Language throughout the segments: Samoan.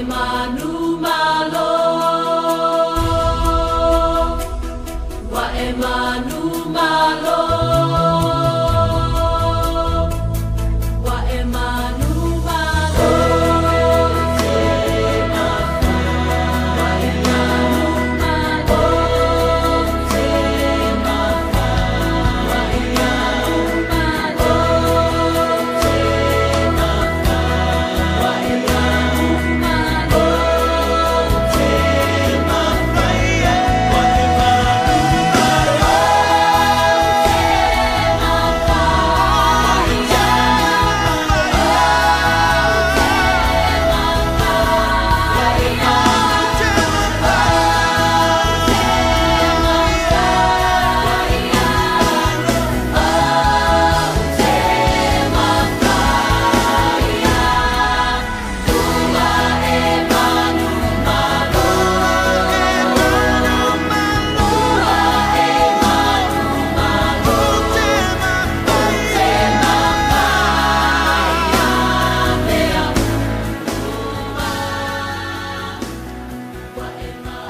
manu malo, Ua e manu malo, Ua e manu malo, Ua e manu malo, Ua e manu malo, Ua e manu malo.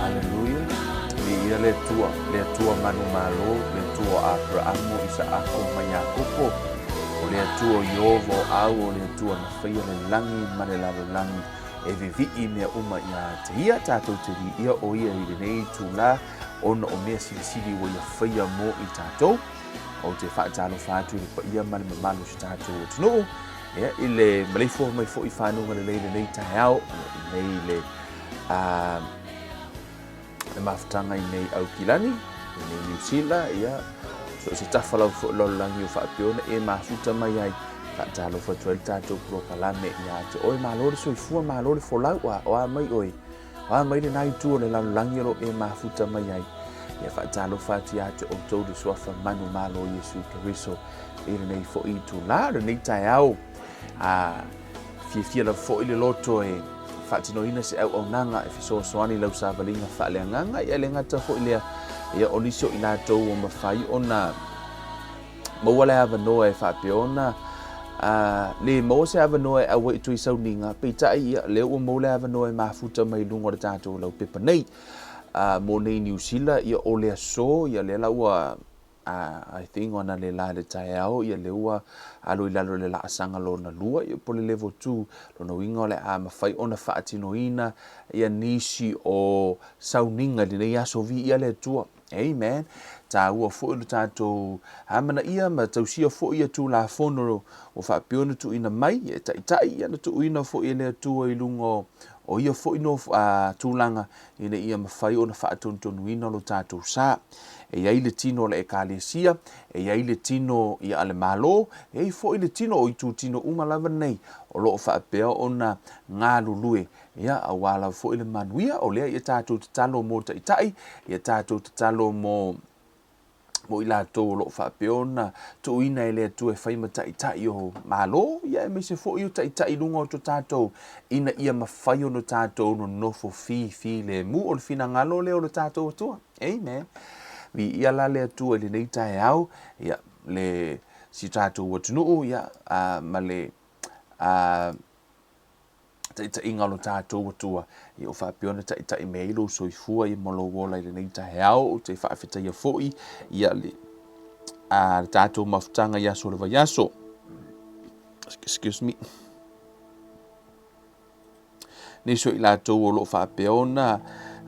Aleluia. Viia le Atua, le Atua manumalo, le Atua o Aperamo, Isaako ma Iakopo. O le Atua o Ieova o Au, o le Atua na faia le lagi ma le lalolagi, e vivii mea uma iā te Ia, tatou te viia o Ia i lenei itulā, ona o mea silisili ua Ia faia mo i tatou. Ou te faatalofa atu i le paia ma le mamalu o si tatou atunuu, ia, i le maleifua mai foi i fanuga lelei i lenei taeao, ia, i nei le, a, le mafutaga i nei Aukilani, i nei Niu Sila, ia, so o se tafa lava foi o le lalolagi o faapea ona e mafuta mai ai, faatalofa atu ai le tatou polokalame iā te oe. Malo le soifua, malo le folau, a o a mai oe, o a mai lenā itu o le lalolagi o lo o e mafuta mai ai. Ia faatalofa atu iā te outou le suafa manumalo o Iesu Keriso i lenei foi itulā, lenei taeao. A fiafia lava foi le loto e faatinoina se auaunaga e fesoasoani i lau savaliga faaleagaga, ia e le gata foi lea, ia o nisi o i latou ua mafai ona maua le avanoa e faapea ona a, le maua se avanoa e auai atu i sauniga, peitai ia lea ua maua le avanoa e mafuta mai luga o le tatou laupepa nei. A, mo nei Niu Sila, ia o le aso, ia lea la ua I think o ana le la i le taeao, ia lea ua alu i lalo i le laasaga lona lua, ia po o le level 2, lona uiga o le a mafai ona faatinoina ia nisi o sauniga i lenei aso viia le Atua. Amen. Taua foi lo tatou amanaia ma tausia foi ia Tulafono ua faapea ona tuuina mai e taitai ia na tuuina foi e le Atua i luga o ia foi no, tulaga ina ia mafai ona faatonutonuina lo tatou sa. E i ai le tino o le Ekalesia, e i ai le tino ia a le Malo, e i ai foi le tino o itutino uma lava nei o lo o faapea ona galulue, ia, aua lava foi le manuia. O lea ia tatou tatalo mo taitai, ia tatou tatalo mo mo i latou o lo o faapea ona tuuina e le Atua e fai ma taitai o Malo, ia aemaise foi o taitai i luga o to tatou, ina ia mafai ona tatou nonofo fifilemu. O le finagalo lea o le tatou Atua. Amen. Viia la le Atua i lenei taeao, ia, le si tatou atunuu, ia, a, ma le, a, taitaiga o lo tatou Atua, ia o faapea ona taitai mai ai lou soifua ia ma lou ola i lenei taeao. Ou te faafetaia foi ia le, a, le tatou mafutaga i aso o le vaiaso. Excuse me. Nisi o i latou o lo o faapea ona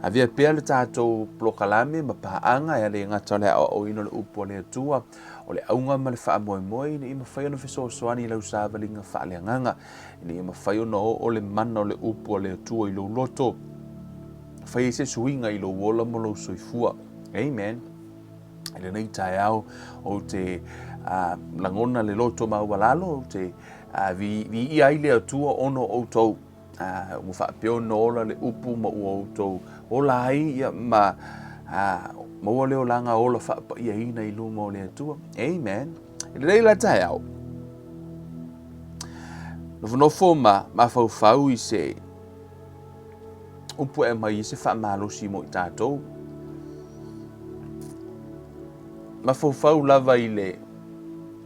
avea pea le tatou polokalame ma paaga e le gata o le aoaoina o le upu a le Atua, o le auga ma le faamoemoe ina ia mafai ona fesoasoani i lau savaliga faaleagaga. Ina ia mafai ona oo le mana o le upu a le Atua i lou loto, fai ai se suiga i lou ola ma lou soifua. Amen. I lenei taeao, ou te uh, lagona le loto maualalo, ou te uh, viia ai le Atua ona o outou. Uh, ua faapea ona ola le upu ma ua outou ola ai ia, ma uh, maua le olaga ola faapaiaina i luma o le Atua. Amen. I lenei la taeao, nofonofo ma mafaufau i se upu e aumai i se faamalosi mo i tatou. Mafaufau lava i le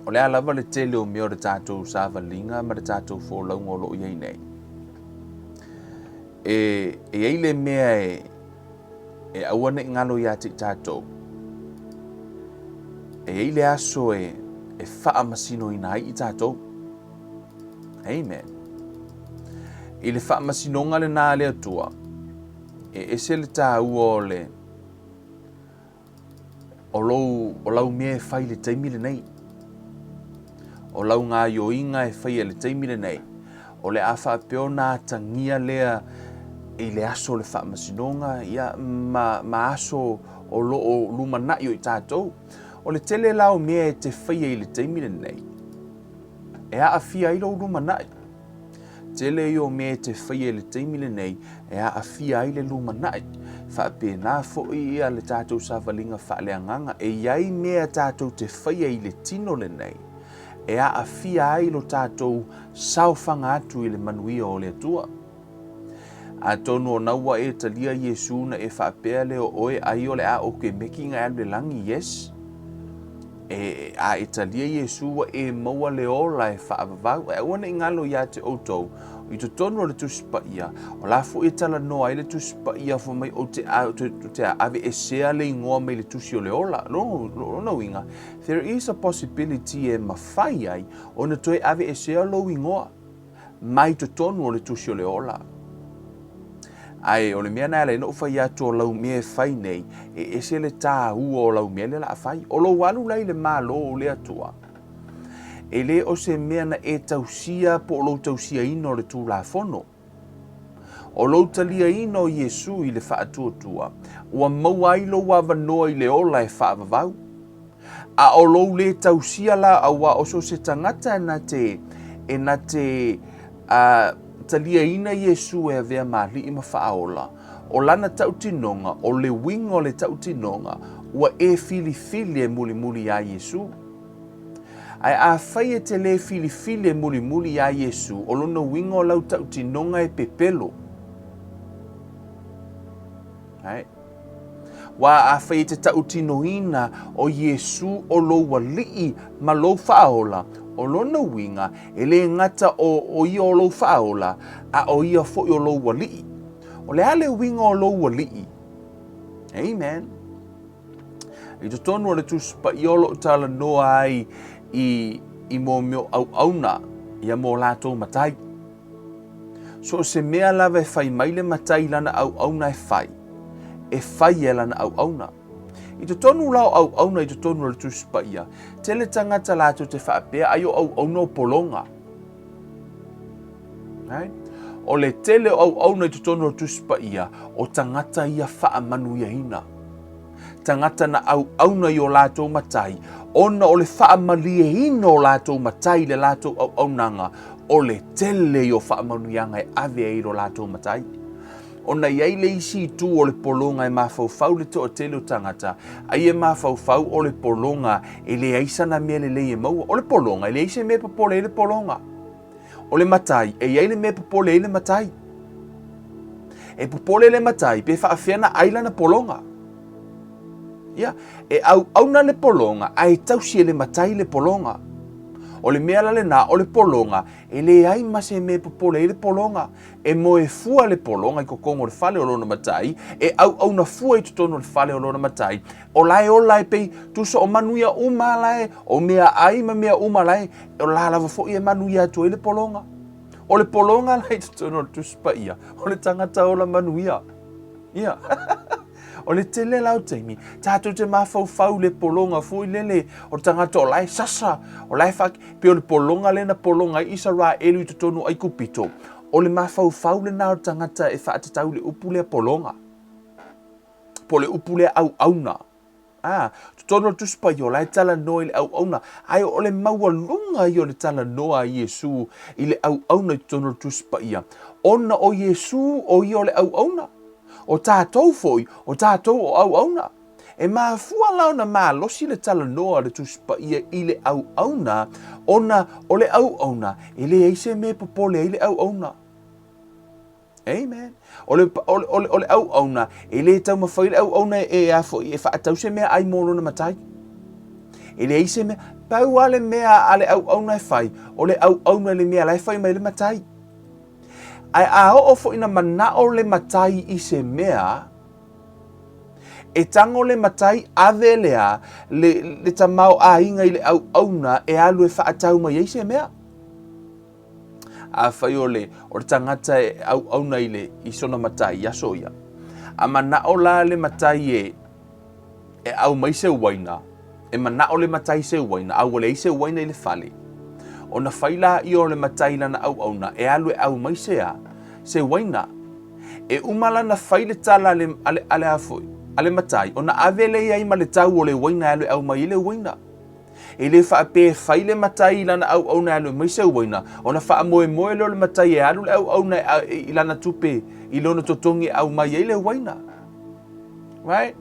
o le a lava le tele o mea o le tatou savaliga ma le tatou folauga o lo o i ai nei. E, e i ai le mea e, e aua ne i galo ia te i tatou. E i ai le aso e, e faamasinoina ai i tatou. Amen. I le faamasinoga lenā a le Atua, e ese le tāua o le o lou, o lau mea e fai i le taimi lenei. O lau gaioiga e faia i le taimi lenei, o le a faapea ona atagia lea i le aso o le faamasinoga, ia, ma, ma aso o lo o lumanai o i tatou. O le tele la o mea e te faia i le taimi lenei, e aafia ai lou lumanai. Tele ia o mea e te faia i le taimi lenei e aafia ai le lumanai. Faapena foi ia le tatou savaliga faaleagaga, e i ai mea tatou te faia i le tino lenei e aafia ai lo tatou saofaga atu i le manuia o le Atua. Atonu ona ua e talia Iesu na e faapea lea o oe ai o le a oke meki nga e alu le lagi, yes. E, a e talia Iesu ua e maua le ola e faavavau, e aua ne i galo ia te outou, i totonu o le Tusi Paia, o la foi e talanoa ai le Tusi Paia fai mai ou te, a, te, te aveesea le igoa mai le Tusi o le Ola. Lona uiga, there is a possibility e mafai ai ona toe aveesea lou igoa. mai totonu o le Tusi o le Ola. Ae o le mea na e ala ai ona ou fai atu o lau mea e fai nei, e ese le tāua o lau mea lea o le a fai. O lou alu la i le Malo o le Atua, e le o se mea na e tausia po o lou tausiaina o le Tulafono. O lou taliaina o Iesu i le faatuatua, ua maua ai lou avanoa i le ola e faavavau. A o lou lē tausia la auā o so o se tagata e na te, e na te, a, taliaina Iesu e avea ma Alii ma Faaola, o lana tautinoga, o le uiga o le tautinoga, ua e filifili e mulimuli iā Iesu. Ae afai e te lē filifili e mulimuli iā Iesu, o lona uiga o lau tautinoga e pepelo. Right? Wā afai e te tautinoina o Iesu o lou Alii ma lou Faaola, o lona uiga, e lē gata o, o ia o lou Faaola, a o ia foi o lou Alii. O le a le uiga o lou Alii? Amen. I totonu o le Tusi Paia o lo o talanoa ai i, i mō mea o auauna, ia mō latou matai. So o se mea lava e fai mai le matai i lana auauna e fai, e fai e lana auauna. I totonu la o auauna i totonu o le Tusi Paia, tele tagata latou te faapea ai o auauna o pologa. Right? O le tele o auauna i totonu o le Tusi Paia, o tagata ia faamanuiaina. Tagata na auauna i o latou matai, ona o le faamalieina o latou matai i le latou auaunaga, o le tele ia o faamanuiaga e ave ai i lo latou matai. Ona i ai le isi itu o le pologa e mafaufau le toatele o tagata, ai e mafaufau o le pologa e leai sana mea lelei e maua. O le pologa, e leai se mea e popole ai le pologa. O le matai, e i ai le mea e popole ai le matai. E popole le matai pe faafefea ona ai lana pologa. Ia, e auauna le pologa ae tausi e le matai le pologa. O le mea la lenā, o le pologa, e leai ma se mea e popole ai le pologa. E moe fua le pologa i totonu o le fale o lona matai, e auauna fua i totonu o le fale o lona matai, o la e ola e pei tusa o manuia uma la e, o meaai ma mea uma la e, o la lava foi e manuia atu ai le pologa. O le pologa la i totonu o le Tusi Paia, o le tagata ola manuia. Ia. O le tele la o taimi, tatou te mafaufau i le pologa foi lele o le tagata o la e sasa, o la e fa, pei o le pologa lea na pologa ai Isaraelu i totonu o Aikupito, o le mafaufau lena o le tagata e faatatau i le upu lea pologa, po o le upu lea auauna. A, totonu o le Tusi Paia, o la e talanoa i le auauna, ae o le maualuga ia o le talanoa a Iesu i le auauna i totonu o le Tusi Paia, ona o Iesu o ia o le auauna. O tatou foi, o tatou o auauna. E mafua la ona malosi le talanoa a le Tusi Paia i le auauna, ona o le auauna, e leai se mea e popole ai le auauna. Amen. O le, o le, o le, o le auauna, e le taumafai le auauna e, a foi, e faatau se mea ai mo lona matai. E leai se mea, pau lava le mea a le auauna e fai, o le auauna i le mea la e fai mai le matai. Ae a oo foi ina manao le matai i se mea, e tago le matai ave le a, le, le tamaoaiga i le auauna e alu e faatau mai ai se mea. Afai o le, o le tagata e auauna i, le, i sona matai i aso ia, a manao la le matai e, e aumai se uaina, e manao le matai i se uaina, a ua leai se uaina i le fale, ona fai laia o le matai i lana auauna e alu e aumai se a? Se uaina. E uma lana fai le tala a le, a le, a le a foi? A le matai, ona ave lea i ai ma le tau o le uaina e alu e aumai ai le uaina. E le faapea e fai le matai i lana auauna e alu e aumai se uaina, ona faamoemoe lea o le matai e alu le auauna i lana tupe i lona totogi e aumai ai le uaina. Right?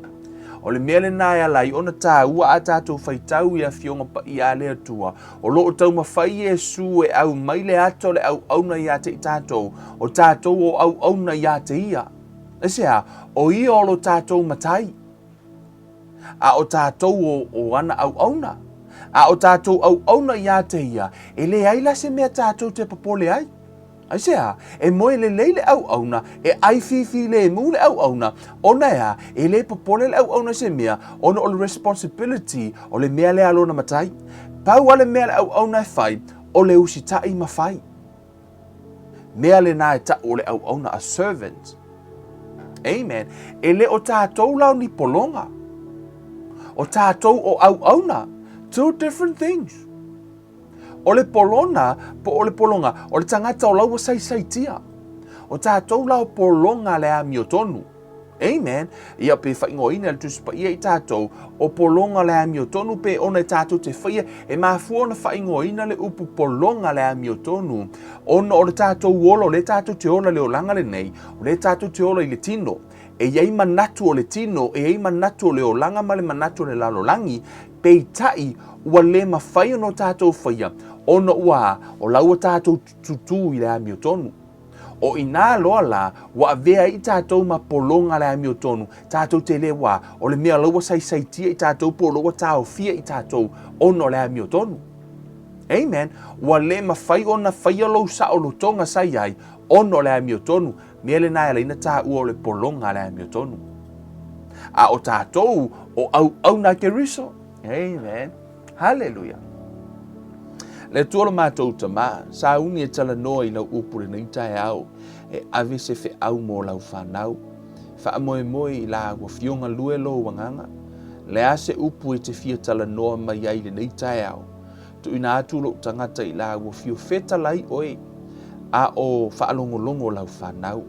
O le mea lena e ala ai ona taua a tatou faitau i Afioga Paia a le Atua, o lo o taumafai Iesu e aumai le ata o le auauna ia te i tatou, o tatou o auauna ia te Ia. Aisea? O Ia o lo tatou Matai, a o tatou o, o ana auauna. A o tatou auauna ia te Ia, e leai la se mea tatou te popole ai. Aisea? E moe lelei le auauna, e ʻai fifilemu le auauna, ona e a? E le popole le auauna i se mea, ona o le responsibility o le mea lea a lona matai. Pau lava le mea a le auauna e fai, o le usitaʻi ma fai. Mea lena e taʻu o le auauna, a servant. Amen. E le o tatou la o ni pologa. O tatou o auauna. Two different things. O le polona, po o le pologa, o le tagata o la ua saisaitia. O tatou la o pologa le amiotonu. Amen. Ia pe faaigoaina e le Tusi Paia i tatou, o pologa le amiotonu pe ona e tatou te faia, e mafua ona faaigoaina le upu pologa le amiotonu, ona o le tatou ola, o lea tatou te ola i le olaga lenei, o lea tatou te ola i le tino. E i ai manatu o le tino, e i ai manatu o le olaga ma le manatu o le lalolagi, peitai ua le mafai ona o tatou faia, ona ua a? O la ua tatou tutū i le amiotonu. O i nā loa la, ua avea ai i tatou ma pologa le amiotonu, tatou te le ua a? O le mea o la ua saisaitia i tatou po o la ua taofia i tatou ona o le amiotonu. Amen. Ua le mafai ona faia lou saolotoga sa i ai ona o le amiotonu. Mea lena e ala ai ona taua o le pologa a le amiotonu. A o tatou o auauna a Keriso. Amen. Haleluia. Le Atua lo matou Tama, sauni e talanoa i lau upu lenei taeao, e ave se feau mo lau fanau. Faamoemoe i la Afioga lue lou agaga. Le a se upu e te fia talanoa mai ai lenei taeao, Tuuina atu lou tagata i la ua fio fetalai oe, a o faalogologo lau fanau.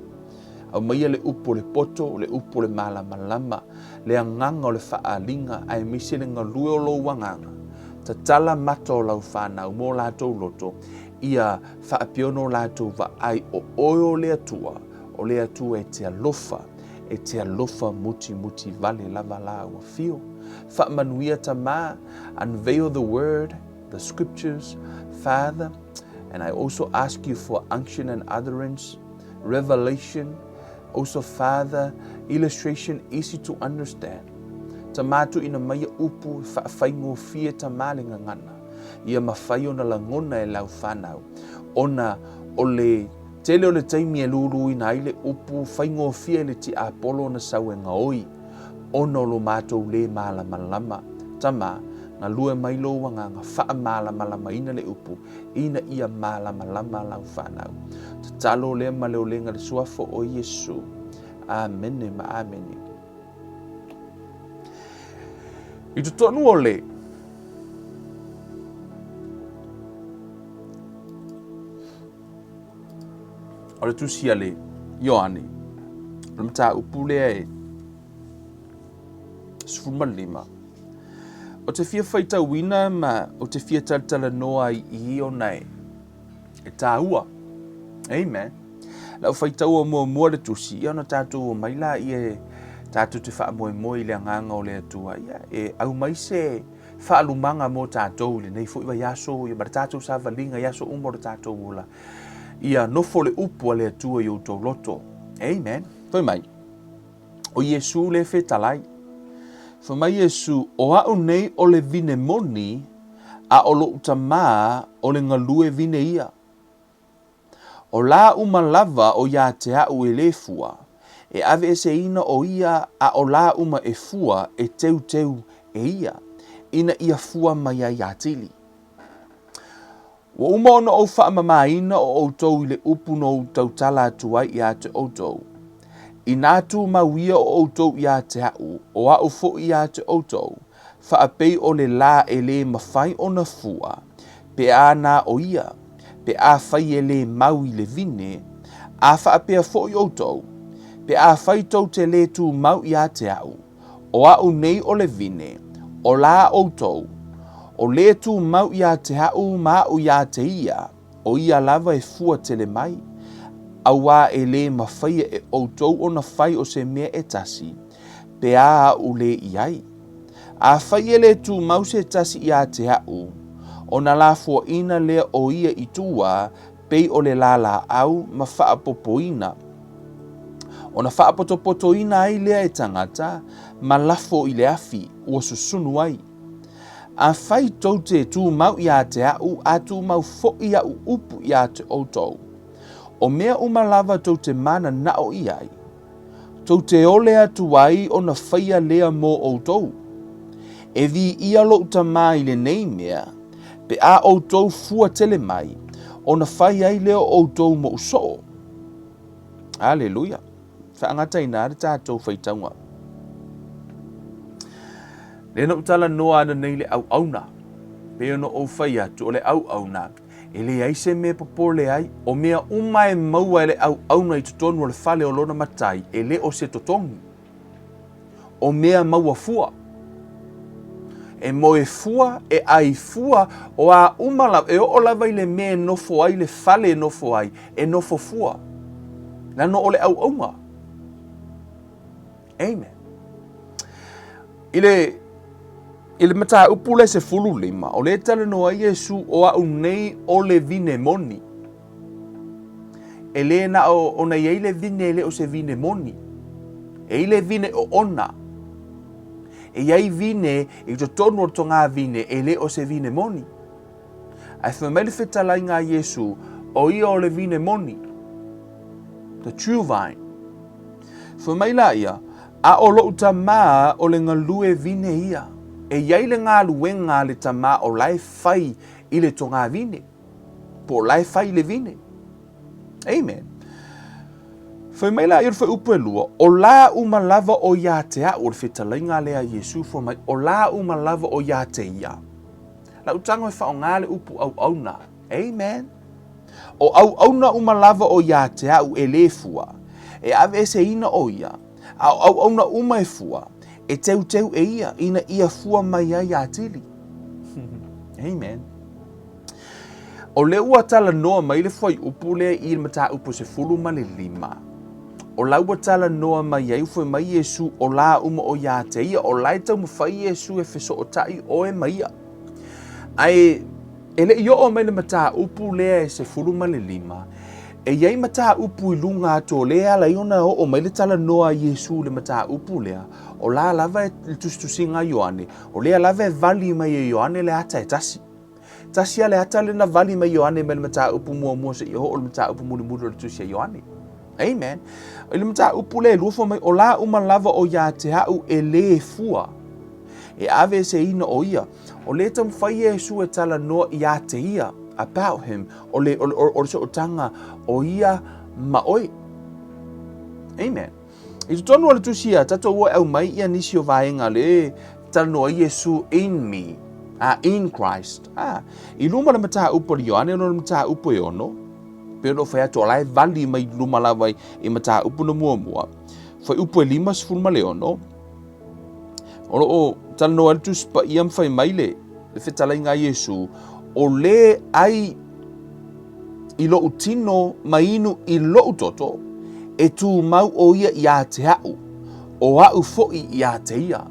Aumaia le upu o le poto, le upu o le malamalama, le agaga o le faaaliga, aemaise le galue o lou agaga. Tatala mata o lau fanau mo latou loto, ia faapea ona o latou vaai o oe o le Atua, o le Atua e te alofa, e te alofa mutimuti vale lava la ua fio. Faamanuia Tama, Unveil the word, the scriptures, Father, and I also ask you for unction and utterance, revelation, also Father, illustration easy to understand. Tama tuuina mai ia upu e faafaigofie Tama le gagana, ia mafai ona lagona e lau fanau, ona o le tele o le taimi e luluina ai le upu faigofie i le tiapolo ona sau e gaoi. Ona o lo matou lē malamalama. Tama, galue mai lou agaga faamalamalamaina le upu, ina ia malamalama lau fanau. Tatalo lea ma le olega i le Suafa o Iesu. Amene ma amene. I totonu o le O le tusi a le Ioane, o le mataupu lea e 15. O te fia faitauina ma o te fia talatalanoa ai i i ona e, e tāua. Amen. Lau faitaua muamua le tusi, ia ona tatou omai la ia e tatou te faamoemoe i le agaga o le Atua, ia e aumai se faalumaga mo tatou i lenei foi vaiaso, ia ma le tatou savaliga i aso uma o le tatou ola. Ia nofo le upu a le Atua i outou loto. Amen. Fai mai, o Iesu le fetalai. Fai mai Iesu, o a'u nei o le vine moni, a o lo'u Tamā o le galue vine ia. O lā uma lava o iā te a'u e lē fua, e aveeseina o ia a o lā uma e fua e teuteu e ia, ina ia fua mai ai atili. Ua uma ona ou faamamāina o ʻoutou i le upu na ou tautala atu ai iā te ʻoutou. Inā tumau ia o ʻoutou iā te aʻu, o aʻu foʻi iā te ʻoutou, faapei o le lā e lē mafai ona fua, pe a na o ia, pe afai e lē mau i le vine, a faapea foʻi ʻoutou, pe afai tou te lē tumau iā te aʻu, O aʻu nei o le vine, o lā ʻoutou, o lē tumau iā te aʻu ma aʻu iā te ia, o ia lava e fua tele mai, auā e lē mafaia e ʻoutou ona fai o se mea e tasi, pe a aʻu lē i ai. Afai e lē tumau se tasi iā te aʻu, ona lafoaʻina lea o ia i tua, pei o le lā lāʻau ma faapopoina, ona faapotopotoina ai lea e tagata ma lafo i le afi ua susunu ai. Afai tou te tumau iā te aʻu a tumau foʻi aʻu upu iā te ʻoutou, o mea uma lava tou te mananaʻo i ai, tou te ole atu ai ona faia lea mō ʻoutou. E viia loʻu Tamā i lenei mea, pe a ʻoutou fua tele mai, ona fai ai lea o ʻoutou moʻu soʻo. Aleluia. Faagata inā le tatou faitauga. Lea na ou talanoa ana nei le auauna. Pei ona ou fai atu o le auauna, e leai se mea e popole ai, o mea uma e maua e le auauna i totonu o le fale o lona matai, e le o se totogi. O mea maua fua. E moe fua, e ʻai fua, o a uma lava, e oo lava i le mea e nofo ai, le fale e nofo ai, e nofo fua. Leaga o le auauna. Amen. I le, i le mataupu le 15, o lea e talanoa ai Iesu o aʻu nei o le vine moni. E lē na o ona i ai le vine e le o se vine moni. E i le vine o ona. E i ai vine i totonu o le togā vine e le o se vine moni. Ae fai mai le fetalaiga a Iesu, o ia o le vine moni. The true vine. Fai mai la ia, a o loʻu tamā o le galue vine ia. E i ai le galuega a le tamā o la e fai i le togā vine. Po o la e fai i le vine. Amen. Fai mai la ia o le fuaiupu e lua, o la uma lava o iā te aʻu, o le fetalaiga lea a Iesu fai mai, o la uma lava o iā te ia. Lau tago e faaaoga le upu auauna. Amen. O auauna uma lava o iā te aʻu e lē fua, e aveeseina o ia, a o auauna uma e fua, e teuteu e ia, ina ia fua mai ai atili. Amen. O lea ua talanoa mai le fuaiupu lea i le mataupu 15. O la ua talanoa mai ai, ua fai mai Iesu, o la uma o iā te ia, o la e taumafai Iesu e fesootai oe ma ia. Ae e le i oo mai le mataupu lea e 15, e i ai mataupu i luga atu o lea e ala ai ona oo mai le talanoa a Iesu i le mataupu lea, o la lava e le tusitusiga a Ioane, o lea lava e vali mai e Ioane le ata e tasi. Tasi lava le ata lea na vali mai Ioane mai le mataupu muamua seia oo i le mataupu mulimuli o le tusi a Ioane. Amen. I le mataupu lea e lua fai mai, o la uma lava o iā te aʻu e lē fua, e aveeseina o ia. O lea e taumafai Iesu e talanoa iā te ia, about him, o le, o le, o le sootaga o ia ma oe. Amen. I totonu o le tusi a tatou ua e aumai ia nisi o vaega le talanoa ai Iesu in me, a in Christ. A, i luma le mataupu a le Ioane ona o le mataupu e ono, pei ona ou fai atu o la e vali mai luma lava i, i mataupu na muamua. Fuaiupu e 56, o lo o talanoa ai le Tusi Paia ma fai mai le, le fetalaiga a Iesu, o lē ai i loʻu tino ma inu i loʻu toto, e tumau ʻo ia iā te aʻu, o aʻu foʻi iā te ia.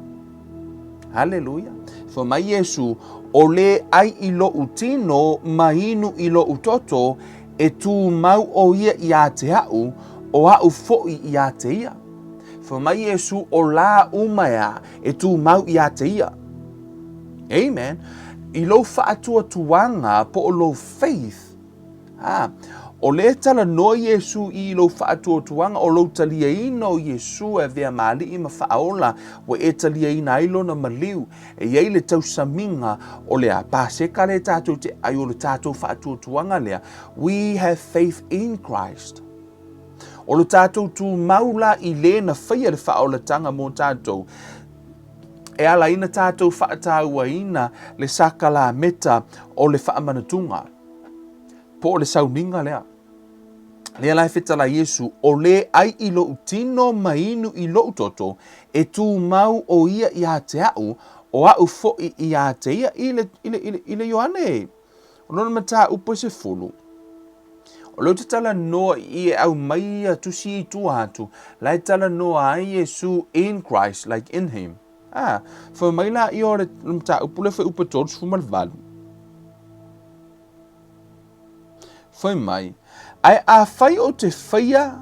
Haleluia. Fai mai Iesu, o lē ʻai i loʻu tino ma inu i loʻu toto, e tumau ʻo ia iā te aʻu, o aʻu foʻi iā te ia. Fai mai Iesu, o lā uma ea, e tumau iā te ia. Amen. I lou faatuatuaga po o lou faith, ha, O lea e talanoa Iesu i lou faatuatuaga o lou taliaina o Iesu e avea ma Alii ma Faaola ua e taliaina ai Lona maliu. E i ai le tausamiga o le a? Paseka lea tatou te ai o le tatou faatuatuaga lea. We have faith in Christ. O lo tatou tumau la i le na faia le faaolatanga mo tatou, e ala ai na tatou faatauaina le sakalameta o le faamanatuga, po o le sauniga lea. Lea la e fetalai Iesu, o le ai i lou tino ma inu i lou toto, e tumau o ia ia te au, o au foi ia te ia. I le, i le, i le, i le Ioane, o lona mataupu e sefulu, o lea ou te talanoa i e aumai ia tusi i tua atu, la e talanoa ai Iesu in Christ, like in him. Ah, fai mai la ia o le mataupu lea fuaiupu e 38. Fai mai, Ae afai ou te faia,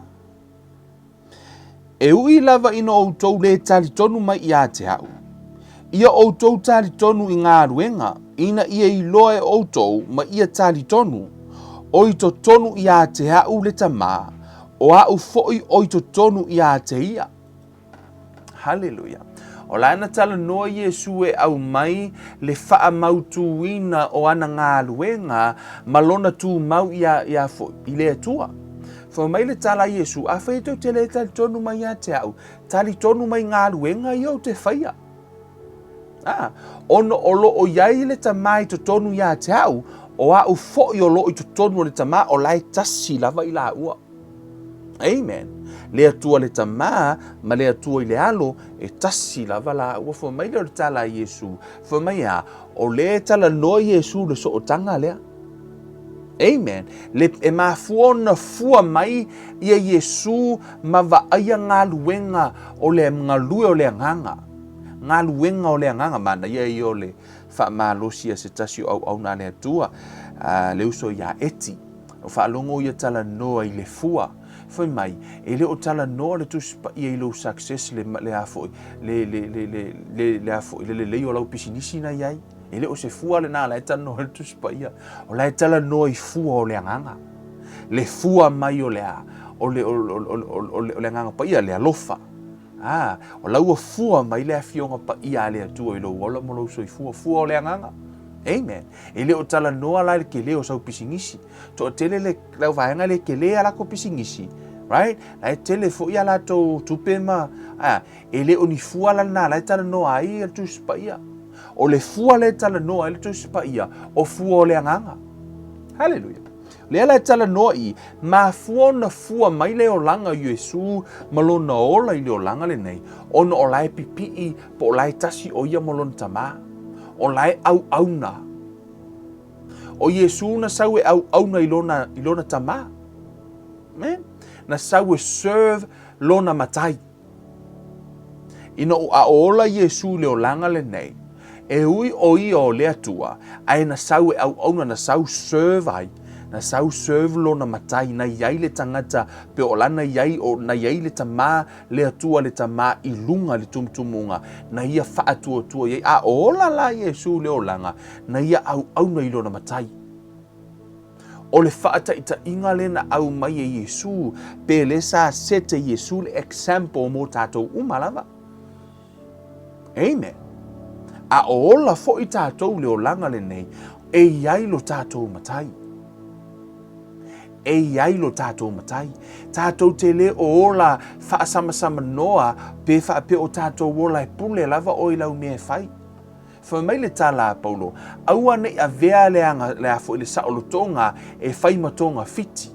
e ui lava ina outou lē talitonu mai ia te au, ia outou talitonu i galuega, ina ia iloa e outou ma ia talitonu, o i totonu ia te au le Tamā, o au foi o i totonu ia te ia. Haleluia. O la na talanoa Iesu e aumai le faamautuina o ana galuega ma lona tumau ia, ia foi, i le Atua. Fai mai le tala a Iesu, afai e tou te le talitonu mai ia te au, talitonu mai galuega ia ou te faia. Ah, ona o lo o i ai le Tamā i totonu ia te au, o au foi o lo o i totonu o le Tamā, o la e tasi lava i laua. Amen. Le Atua le Tamā ma le Atua i le Alo, e tasi lava laua. Fai mai lea o le tala a Iesu, fai mai a, o lea e talanoa Iesu i le sootaga lea. Amen. Le, e mafua ona fua mai ia Iesu ma vaaia galuega o le galue o le agaga. Galuega o le agaga, manaia ia o le faamalosi a se tasi o auauna a le Atua, a le uso ia Eti. O faalogo ia talanoa i le fua. Fai mai, e le o talanoa le Tusi Paia i lou success le, le a foi, le, le, le, le, le, le a foi, le lelei o lau pisinisi na i ai. E le o se fua lena la e talanoa i le Tusi Paia. O la e talanoa i fua o le agaga. Le fua mai o le a, o le, o, o, o, o, o le agaga paia, le alofa. A, o la ua fua mai le Afioga Paia a le Atua i lou ola ma lou soifua, fua o le agaga. Amen. E le o talanoa la i le kele o sau pisinisi. Toatele le lau vaega le kele a latou pisinisi, right? La e tele foi a latou tupe ma, a, e le o ni fua la lena la e talanoa ai le Tusi Paia. O le fua lea e talanoa ai le Tusi Paia, o fua o le agaga. Hallelujah. Lea la e talanoa i, mafua ona fua mai le olaga o Iesu ma lona ola i le olaga lenei, ona o la e pipii po o la e tasi o ia ma lona Tamā. O la e auauna. O Iesu na sau e auauna i lona, i lona Tamā. Amen. Na sau e serve lona Matai. Ina ua ola Iesu i le olaga lenei, e ui o ia o le Atua, ae na sau e auauna, na sau serve ai, na sau serve lona Matai, na i ai le tagata, pe o lana i ai, o, na i ai le Tamā, le Atua le Tamā i luga i le tumutumuga, na ia faatuatua i ai. A ola la Iesu i le olaga, na ia auauna i lona Matai. O le faataitaiga lea na aumai e Iesu, pe le sa set e Iesu le example mo tatou uma lava. Amen. A o ola foi tatou i le olaga lenei, e i ai lo tatou Matai. E i ai lo tatou Matai. Tatou te le o ola faasamsamanoa pe faapea o tatou ola e pule lava oe i lau mea e fai. Fai mai le tala a Paulo, Aua ne i avea le aga, le a foi le saolotoga e fai ma togafiti.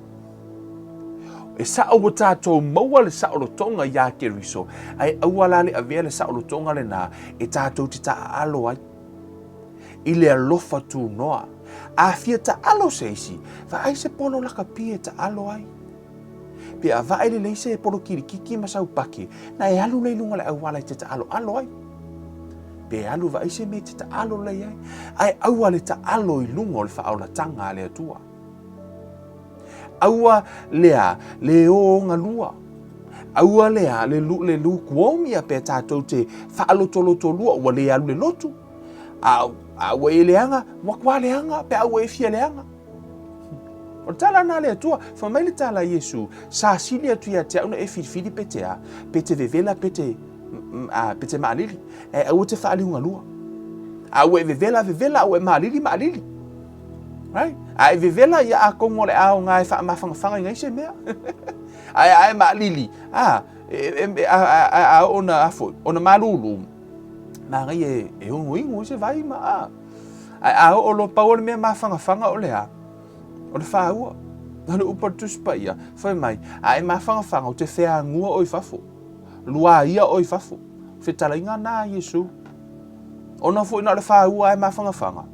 E sao ua tatou maua le saolotoga iā Keriso, ae aua la le avea le saolotoga lenā e tatou te taaalo ai i le alofa tunoa. A fia taalo se isi, vaai se polo lakapi e taalo ai. Pe a vaai lelei se polo kilikiki ma sau pake, na e alu lea i luga o le auala e te taaloalo ai. Pe alu vaai se mea e te taalo lelei ai. Ae aua le taalo i luga o le faaolatanga a le Atua. Aua lea le ogalua. Aua lea le, le lukewarm ia pe tatou te faalotolotolua ua le alu le lotu. A, a ua e leaga, ua matua leaga pe a ua e fia leaga. O le tala lena a le Atua. Fai mai le tala a Iesu, Sa sili atu ia te au na e filifili pe te a, pe te vevela pe te, a, pe te maalili, ae aua te faaliugalua. A ua e vevela, vevela, a ua e maalili, maalili. Right? A e vevela, ia atonu o le a aoga e faamafangafaga i nai se mea. Ae a e maalili, a, e, e, a, a, a, a oo na, a foi, ona malulu, manaia e, e ogoigo ai se vai ma, a. Ae a oo loa pau o le mea mafangafaga o le a? O le fāua. O le upu a le Tusi Paia, fai mai, a e mafangafaga, ou te feagua oe i fafo. Luaia oe i fafo. Fetalaiga na a Iesu. Ona foi na o le fāua a e mafangafaga.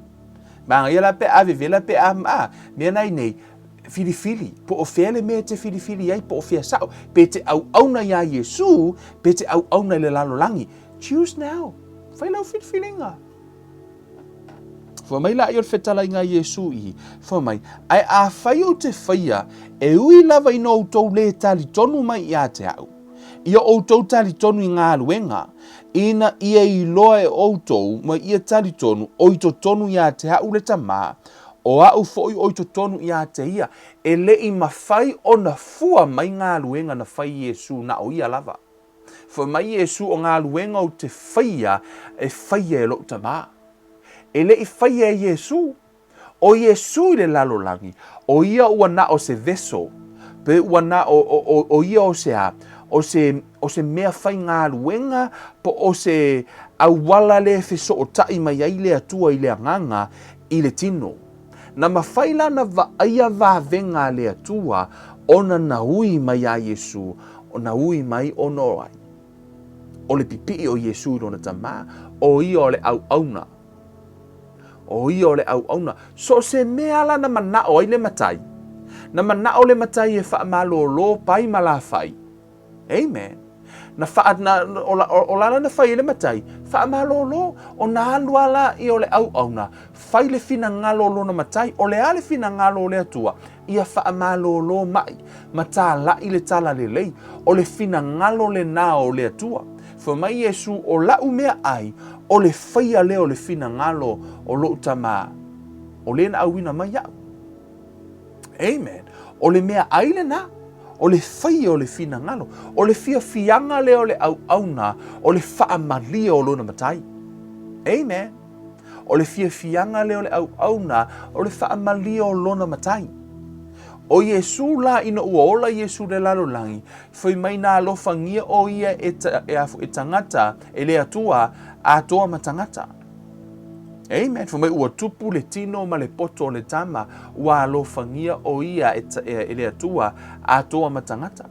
Manaia la pe a vevela pe a, a, mea na i nei, filifili, po o fea le mea e te filifili ai, po o fea sao, pe te auauna iā Iesu, pe te auauna i le lalolagi. Choose now. Fai lau filifiliga. Fai mai laia o le fetalaiga a Iesu i, fai mai, Ae afai ou te faia, e ui lava ina outou lē talitonu mai ia te au, ia outou talitonu i galuega, ina ia iloa e outou ma ia talitonu o i totonu ia te au le Tamā, o au foi o i totonu ia te ia, e le i mafai ona fua mai galuega na fai Iesu na o ia lava. Fai mai Iesu, O galuega ou te faia, e faia e lou Tamā. E le i faia e Iesu. ʻO Iesu i le lalolagi, ʻo ia ua na o se vessel, pe ua na o, o, o, ʻo ia o se a, o se, o se mea faigaluega po o se auala lea e fesootaʻi mai ai le Atua i le Agaga i le tino. Na mafai la na vaaia vavega a le Atua ona na ui mai iā Iesu, na ui mai ona o ai? O le pipiʻi o Iesu i lona Tamā, ʻo ia o le auauna. ʻO ia o le auauna. So o se mea la na manaʻo ai le matai, na manaʻo le matai e faamalōlō pai ma lāfai. Amen. Na wha, na, o, la, o, o lala na fai e le matai, faamalōlō, o na alu a la ia o le auauna, fai le finagalo o lona matai, o le a le finagalo o le Atua, ia faamalōlō maʻi, ma tālaʻi le talalelei, o le finagalo lenā o le Atua. Fai mai Iesu, O laʻu mea ʻai, o le faia lea o le finagalo o loʻu Tamā, o le na ʻauina mai iaʻu. Amen. O le mea ʻai lenā, o le faia o le finagalo, o le fiafiaga lea o le auauna, o le faamalie o lona Matai. Amen. O le fiafiaga lea o le auauna, o le faamalie o lona Matai. ʻO Iesū la ina ua ola Iesū le lalolagi, fai mai na alofagia ʻo ia e, ta, e, e tagata, e le Atua, atoa ma tagata. Amen. Fai mai ua tupu le tino ma le poto o le tama, ua alofagia ʻo ia e, e, e le Atua, atoa ma tagata.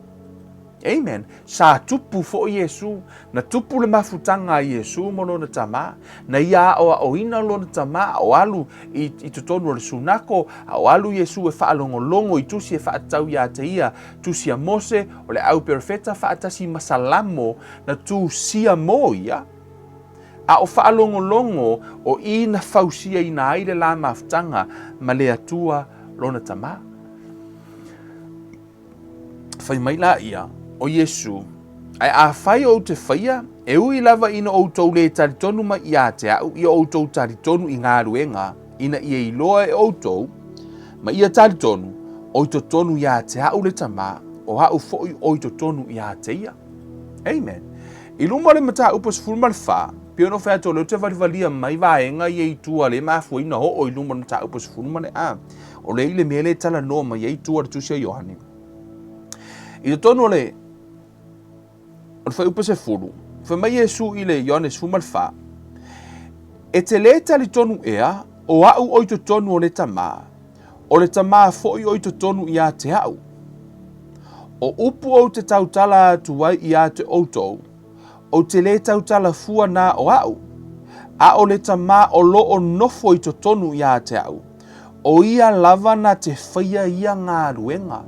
Amen. Sa tupu foʻi Iesū. Na tupu le mafutaga a Iesū ma lona Tamā. Na ia aʻoaʻoina lona Tamā a o alu i, i totonu o le sunako, a o alu Iesū e faalogologo i tusi e faatatau iā te ia, tusi a Mose, o le au perofeta faatasi ma Salamo na tusia mō ia, a o faalogologo o i na fausiaina ai le la mafutaga ma le Atua lona Tamā. Fai mai la ia, ʻo Iesū, Ae afai ou te faia, e ui lava ina outou lē talitonu mai iā te aʻu, ia outou talitonu i galuega, ina ia iloa e outou, ma ia talitonu, o i totonu iā te aʻu le Tamā, o aʻu foʻi o i totonu iā te ia. Amen. I luma o le mataupu 14, pei ona fai atu o lea ou te valivalia mai vaega ia i tua le mafua ina oo i luma o le mataupu 10 le O lea i le mea lea e talanoa mai ai tua le Tusi a Ioane. I totonu o le o le fuaiupu 10, fai mai Iesu i le Ioane 14, E te lē talitonu ea, o aʻu o i totonu o le Tamā, o le Tamā foʻi o i totonu iā te aʻu. O upu ou te tautala atu ai iā te outou, ou te lē tautala fua nā o aʻu, a o le Tamā o lo o nofo i totonu iā te aʻu, o ia lava na te faia ia galuega.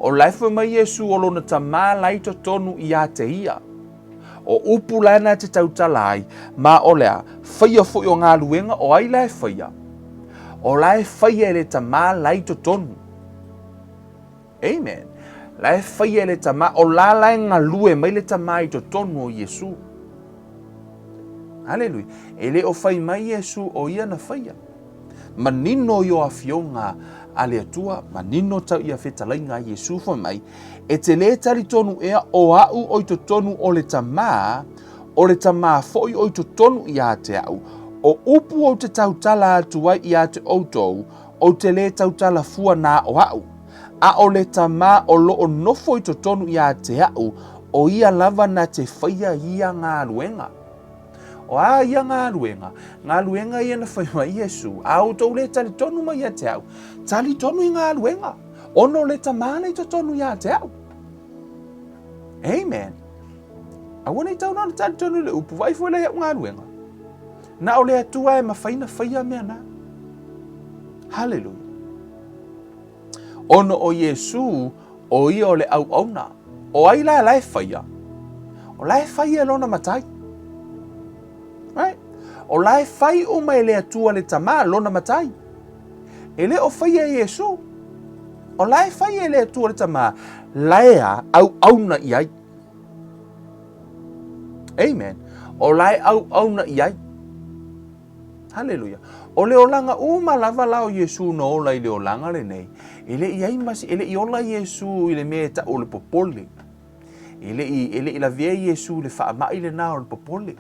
O lae fai mai Iesu o lona Tamā la i totonu iā te ia. O upu la na te tautala ai, ma o le a, faia foʻi o galuega o ai la e faia? O la e faia e le Tamā la i totonu. Amen. La e faia e le Tamā, o la la e galue mai le Tamā i totonu o Iesu. Haleluia. E le o fai mai Iesu o ia na faia. Manino i o afioga a le Atua, manino tau ia fetalaiga a Iesu fai mai, E te lē talitonu ea o a'u o i totonu o le Tamā, o le Tamā foʻi o i totonu iā te a'u, o upu ou te tautala atu ai iā te ʻoutou, ou te lē tautala fua nā o a'u. A o le Tamā o loo nofo i totonu iā te a'u, o ia lava na te faia ia galuega. O a ia galuega? Galuega ia na fai mai Iesu, a outou lē talitonu mai ia te a'u, talitonu i galuega. Ono le Tamā lea i totonu iā te a'u. Amen. Aua nei tau na ona talitonu i le upu, vaai foi la i a'u galuega. Na o le Atua e mafai na faia mea na. Hallelujah. Ono o Iesu, o ia o le auauna. O ai la la e faia? O la e faia e lona Matai. Right? O la e fai uma e le Atua le Tamā, lona Matai. E le o faia e Iesū. O la e fai e le Atua le Tamā, la e a, auauna i ai. Amen. O la e auauna i ai. Haleluia. O le olaga uma lava la o Iesū na ola i le olaga lenei, e le i ai ma se, e le i ola Iesū i le mea e ta'u o le popole. E le i, e le i lavea Iesū i le faama'i lenā o le popole.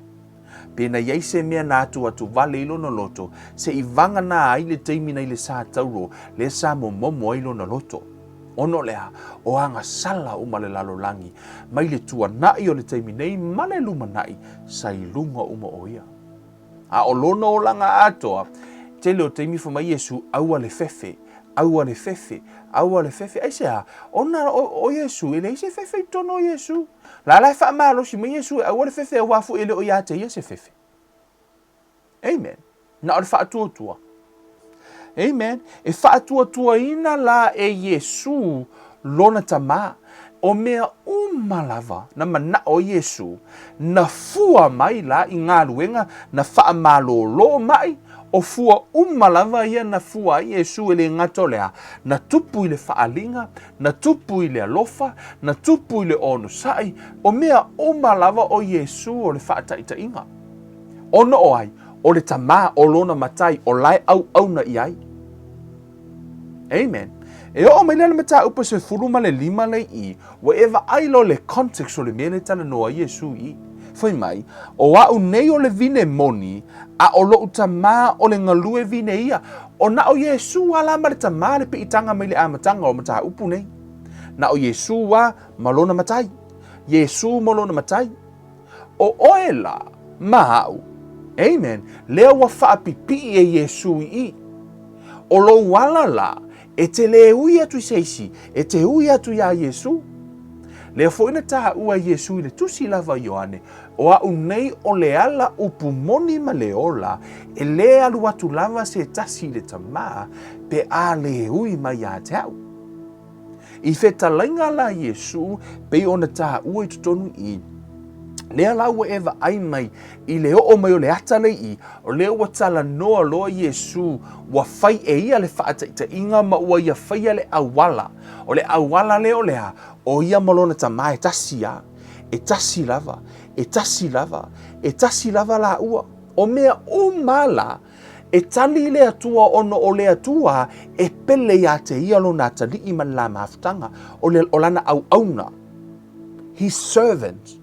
Pe na i ai se mea na atuatu vale i lona loto, se i vagana ai le taimi na i le sa tauro, lea sa momomo ai lona loto. Ono le a, o agasala uma le lalolagi, mai le tuanaʻi o le taimi nei ma le lumanaʻi, sa i luga uma o ia. A o lona olaga atoa, tele o taimi fai mai Iesu, aua le fefe, aua le fefe, aua le fefe. Aisea? Ona o, o Iesu, e leai se fefe i totonu o Iesu. La la e faamalosi mai Iesu e aua le fefe auā foi e le o iā te ia se fefe. Amen. Na o le faatuatua. Amen. E faatuatuaina la e Iesu lona Tamā. O mea uma lava na manaʻo ai Iesu, na fua mai la i galuega na faamalōlō mai, o fua uma lava ia na fua ai Iesu e le gata o le a, na tupu i le faaliga, na tupu i le alofa, na tupu i le onosai, o mea uma lava o Iesū o le faataitaiga. Ona o ai? O le Tamā, o lona Matai, o la e auauna i ai. Amen. E oo mai lea le mataupu 15 lea i i, ua e vaai loa le context o le mea lea e talanoa ai Iesū i i. Fai mai, O a'u nei o le vine moni, a o loʻu Tamā o le galue vine ia. O na o Iesū a la ma le Tamā le piʻitaga mai le amataga o mataupu nei. Na o Iesū a ma lona Matai. Iesū ma lona Matai. O ʻoe la, ma aʻu. Amen. Lea ua faapipii e Iesū i i. O lou ala la, e te lē ui atu i se isi, e te ui atu iā Iesū. Lea foi na taua e Iesū i le tusi lava Ioane, O aʻu nei o le ala upu moni ma le ola, e lē alu atu lava se tasi i le Tamā, pe a lē ui mai iā te aʻu. I fetalaiga la Iesū, pei ona taua i totonu i i, lea la ua e vaai mai i le oo mai o le ata lea i i, o lea ua talanoa loa Iesū, ua fai e ia le faataitaiga ma ua ia faia le auala. O le auala lea o le a? O ia ma lona Tamā e tasi a. E tasi lava, e tasi lava, e tasi lava lāua. O mea uma la, e tali le Atua ona o le Atua e pele iā te ia lona atalii ma le la mafutaga, o, le, o lana auauna, his servant.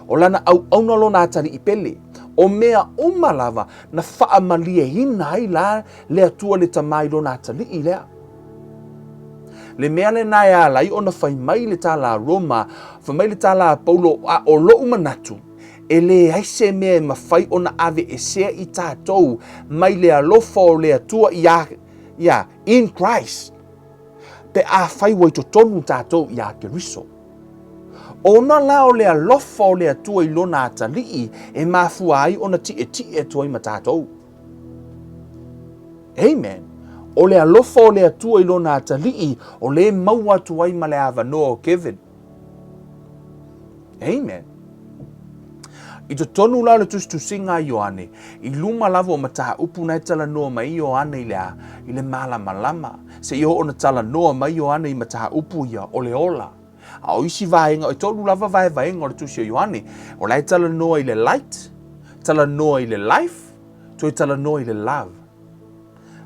O lana auauna lona atalii pele. O mea uma lava na faamalieina ai la le Atua le Tamā i lona atalii lea. Le mea lenā e ala ai ona fai mai le tala a Roma, fai mai le tala a Paulo, a o loʻu manatu, e leai se mea e mafai ona aveesea i tatou mai le alofa o le Atua iā, iā, in Christ, pe afai ua i totonu tatou iā Keriso. Ona la o le alofa o le Atua i lona atalii e mafua ai ona tiʻetiʻe atu ai ma tatou. Amen. O le alofa o le Atua i lona atalii, o lea e maua atu ai ma le avanoa o Kevin. Amen. I totonu la o le tusitusiga a Ioane, i luma lava o mataupu na e talanoa mai Ioane i le a, i le malamalama, seia oo ona talanoa mai Ioane i mataupu ia o le ola. A o isi vaega, e tolu lava vaevaega o le tusi o Ioane, o la e talanoa i le light, talanoa i le life, toe talanoa i le love.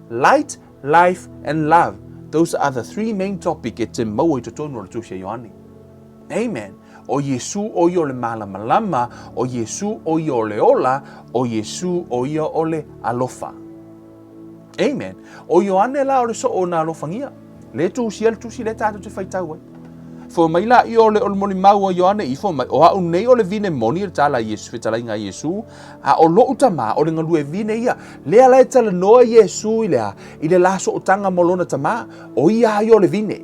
Light, life and love. Those are the three main topic e te maua i totonu o le Tusi a Ioane. Amen. ʻO Iesū ʻo ia o le malamalama, ʻo Iesū ʻo ia o le ola, ʻo Iesū ʻo ia o le alofa. Amen. ʻO Ioane la o le soʻo o nā alofagia. Le tusia le tusi lea tātou te faitau ai. Fai mai la ia o le o le molimau a Ioane i fai mai, o a'u nei o le vine moni le tala a Iesu, fetalaiga a Iesu, a o lo'u tamā o le galue vine ia. Lea la e talanoa Iesu i le a? I le la sootaga mo lona tamā, o ia a ia o le vine.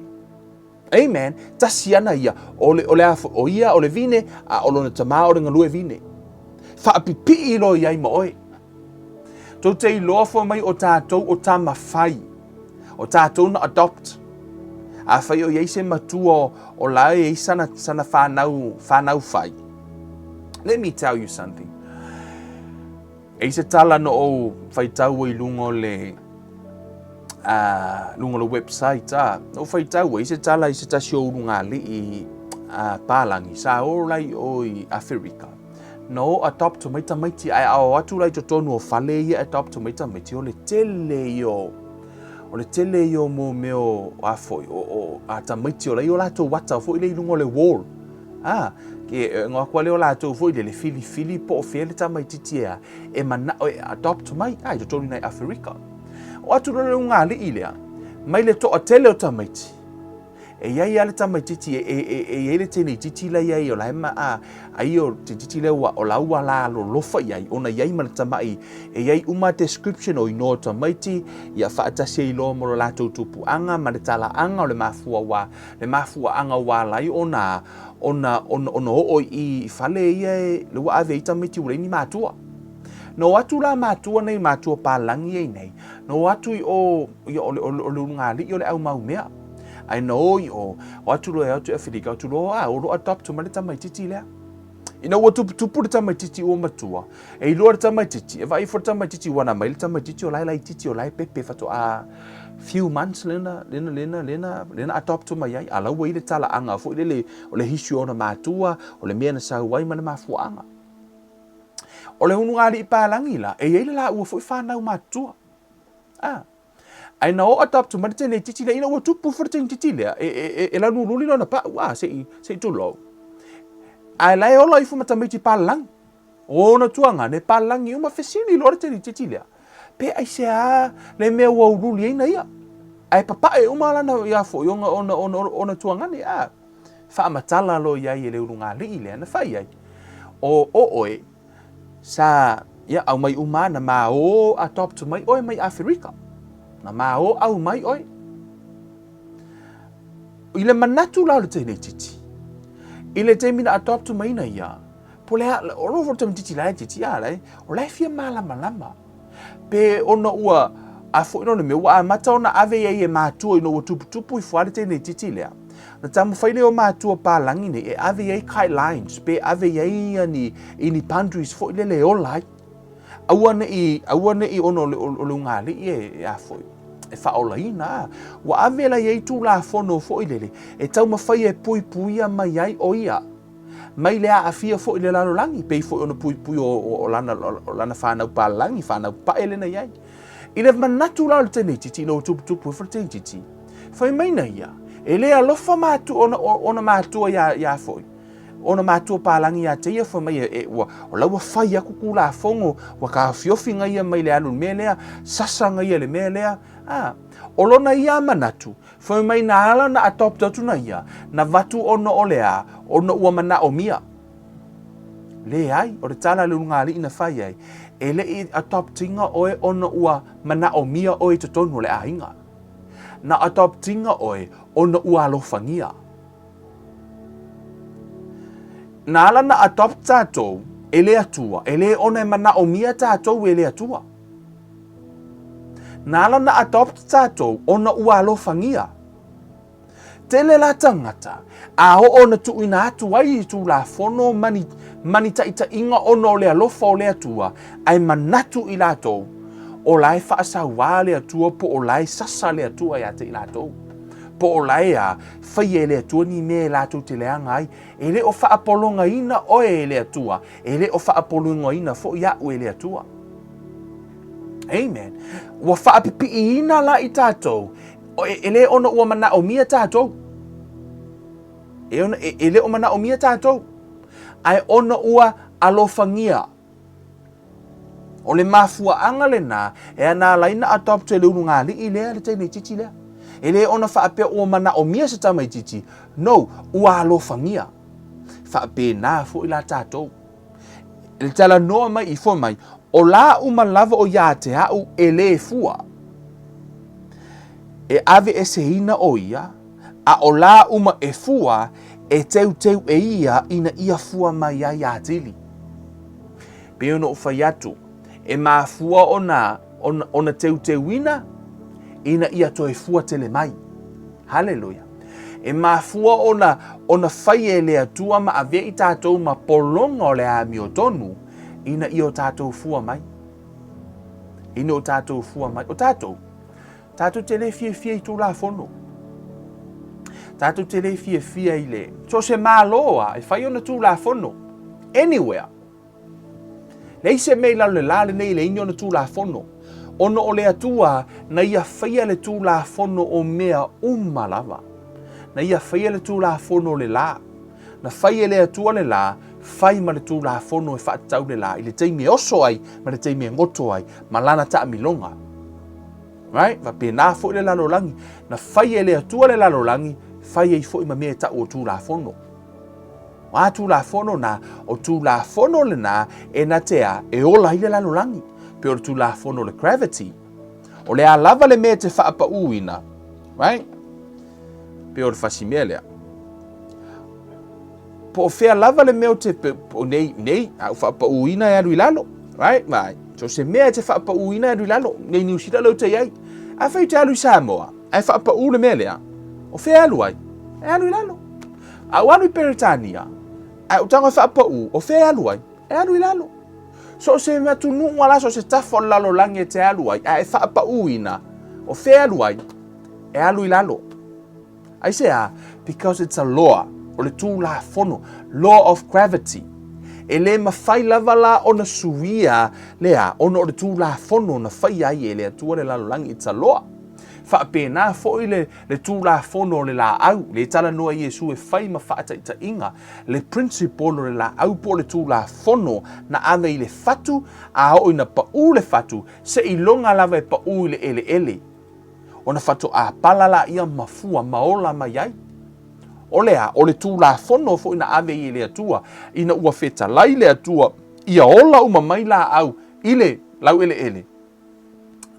Amen. Tasi ana ia, o le, o le a foi, o ia o le vine, a o lona tamā o le galue vine. Faapipii loa i ai ma oe. Tou te iloa fai mai o tatou o tama fai. O tatou na adopt. Afai o i ai se matua o la e i ai sana whanau, whanau fai. Let me tell you something. E i se tala no ou faitau i lunga o le lunga o le website a no ou faitau i se tala i se tasi o ulugalii a palangi sa o lai o i Aferika. Na o adopt mai tamaiti ae a o atu la i totonu o fale ia adopt mai tamaiti o le tele ia o o le tele ia o mo mea o a foi o, o a tamaiti o la i o latou ata foi le i lunga o le wall. A, ke e ngoa kua leo latou foi le le filifili po o fea le tamaititi e a e manao e adopt mai a i totonu nei Aferika. O atu loa le ulugalii lea mai le toatele o tamaiti. E i ai lava le tamaititi e, e, e, e i ai le teneititi la i ai o la e ma, a, ai o teneititi lea ua, o la ua la lolofa i ai, ona i ai ma le tama'i, e i ai uma description o inoa o tamaiti, ia faatasi ai loa ma lo latou tupuaga ma le talaaga o le mafua ua, le mafuaaga ua ala ai ona, ona, ona, ona oo i, i fale ia e, le ua ave ai tamaiti ua leai ni matua. Na o atu la matua nei, matua palagi ai nei, na o atu i o, ia, o le, o le, o le ulugalii o le au mau mea. Ae na o i o, o atu loa e o atu i Aferika, o atu loa, a, o lo adopt mai le tamaititi lea. Ina ua tuputupu le tamaititi ua matua, e iloa le tamaititi, e vaai ifo le tamaititi ua na mai le tamaititi o la e laititi, o la e pepe faatoa few months lena, lena, lena, lena, lena adopt mai ai. A la ua i le talaaga foi lele o le history o ona matua, o le mea na sau ai ma le mafuaaga. O le ulugalii palagi la, e i ai le laua foi whanau matua. Ah. Ae na oo adopt mai le teneititi lea, ina ua tupu foi le teneititi lea, e, e, e, e lanululi lona pau, ah, se i, se i tulou. Ae la e ola ifo ma tamaiti palalagi. O ona tuagane palalagi uma fesili loa le teneititi lea. Pe aisea le mea ua ululi ai na ia. Ae papae uma lana ia foi ona, ona, ona, ona tuagane, ah. Faamatala loa i ai e le ulugalii lea na fai ai, O oe, sa, ia, aumai uma na ma o adopt mai oe mai Aferika. Na ma o aumai oe. I le manatu la o le teneititi, i le taimi na adopt mai na ia, po le a, o lo fo tamaititi la e titi a la e, o la e fia malamalama. Pe ona ua, a foi no le mea, ua amata ona ave i ai e matua ina ua tuputupu ifo lava le teneititi lea. Na taumafai lea o matua palagi nei e ave i ai guidelines, pe ave i ai ia ni, i ni boundaries foi lele e ola ai. Aua ne i, aua ne i ona o le, o le ulugalii e, e a foi, e faaolaina. A. Ua ave la i ai tulafono foi lele e taumafai e puipuia mai ai o ia mai le aafia foi i le lalolagi, pei foi ona puipui o, o, lana, o lana whanau palangi, whanau pae lena i ai. I le manatu la o le teneititi, ina ua tuputupu ifo le teneititi, fai mai na ia, e le alofa matu, ona, ona matua ia, ia foi, ona matua palangi ia te ia, fai mai e, e, ua, o la ua fai aku kulafono, ua taofiofi ia mai le alu i le mea lea, sasa ia le mea lea, a, o lona ia manatu, Fai mai na ala na adopt atu na ia, na vatu ona o le a, ona ua manaomia. Leai, o le tala a le ulugalii na fai ai, e le i adoptinga oe ona ua manaomia oe i totonu o le aiga. Na adoptinga oe ona ua alofagia. Na ala na adopt tatou e le Atua, e le ona e manaomia tatou e le Atua. Na ala na adopt tatou ona ua alofagia. Tele la tagata, a oo na tuuina atu ai i Tulafono ma ni, ma ni taitaiga ona o le alofa o le Atua, ae manatu i latou, o la e faasauā le Atua po o la e sasa le Atua ia te i latou. Po o la e a, faia e le Atua ni mea e latou te leaga ai. E le o faapologaina oe e le Atua, e le o faapologaina foi a'u e le Atua. Amen. Ua faapipiiina la i tatou, e le ona ua manaomia tatou. E, ona, e, e le o manaomia tatou, ae ona ua alofagia. O le mafuaaga lena e ana ala ai na adopt e le ulugalii lea le teineitiiti lea. E le ona faapea ua manaomia se tamaitiiti, no, ua alofagia. Faapena foi la tatou. Le talanoa mai i fua mai, o la uma lava o ia te a'u e lē fua. E aveeseina o ia, a o la uma e fua, e teuteu e ia ina ia fua mai ai atili. Pei ona ou fai atu, e mafua ona, ona, ona teuteuina ina ia toe fua tele mai. Haleluia. E mafua ona, ona fai e le Atua ma avea i tatou ma pologa o le amiotonu ina ia o tatou fua mai. Ina o tatou fua mai. O tatou, tatou te le fiafia i Tulafono. Tatou te le fiafia i le... So o se Malo a, e fai ona Tulafono. Anywhere. Leai se mea i lalo le la lenei e leai ni ona Tulafono. Ona o le Atua na ia faia le Tulafono o mea uma lava. Na ia faia le Tulafono o le la. Na fai e le Atua le la, fai ma le Tulafono e faatatau le la i le taimi e oso ai ma le taimi e goto ai ma lana taamiloga. Right? Faapena foi le lalolagi. Na fai e le Atua le lalolagi, fai ai foi ma mea e tau o Tulafono. O a Tulafono na? O Tulafono lena e na te a e ola ai le lalolagi. Pei o le Tulafono o le gravity. O le a lava le mea e te faapauina, right? Pei o le fasimea lea. Po o fea lava le mea o te, o nei, nei, a u faapauina e alu i lalo, right? Vai. So se mea e te faapauina e alu i lalo, nei Niu Sila leo te iai. Afai ou te alu i Samoa, ae faapau le mea lea, o fea e alu ai? E alu i lalo. A ou alu i Peretania, ae ou tago e faapau, o fea e alu ai? E alu i lalo. So o se atunuu a la, so o se tafa o le lalolagi e te alu ai, ae faapauina, o fea e alu ai? E alu i lalo. Aisea? Because it's a law. O le tulafono. Law of gravity. E le mafai lava la ona suia lea, ona o le tulafono na faia ai e le Atua le lalolagi. It's a law. Faapena foi le, le tulafono o le laau, le talanoa Iesu e fai ma faataitaiga, le principle o le laau po o le tulafono na ave i le fatu, a oo ina paʻu le fatu, seiloga lava e paʻu i le eleele. Ona faatoa pala laia ma fua ma ola mai ai. O le a? O le Tulafono foi na ave ai e le Atua, ina ua fetalai le Atua ia ola uma mai laau i le laueleele.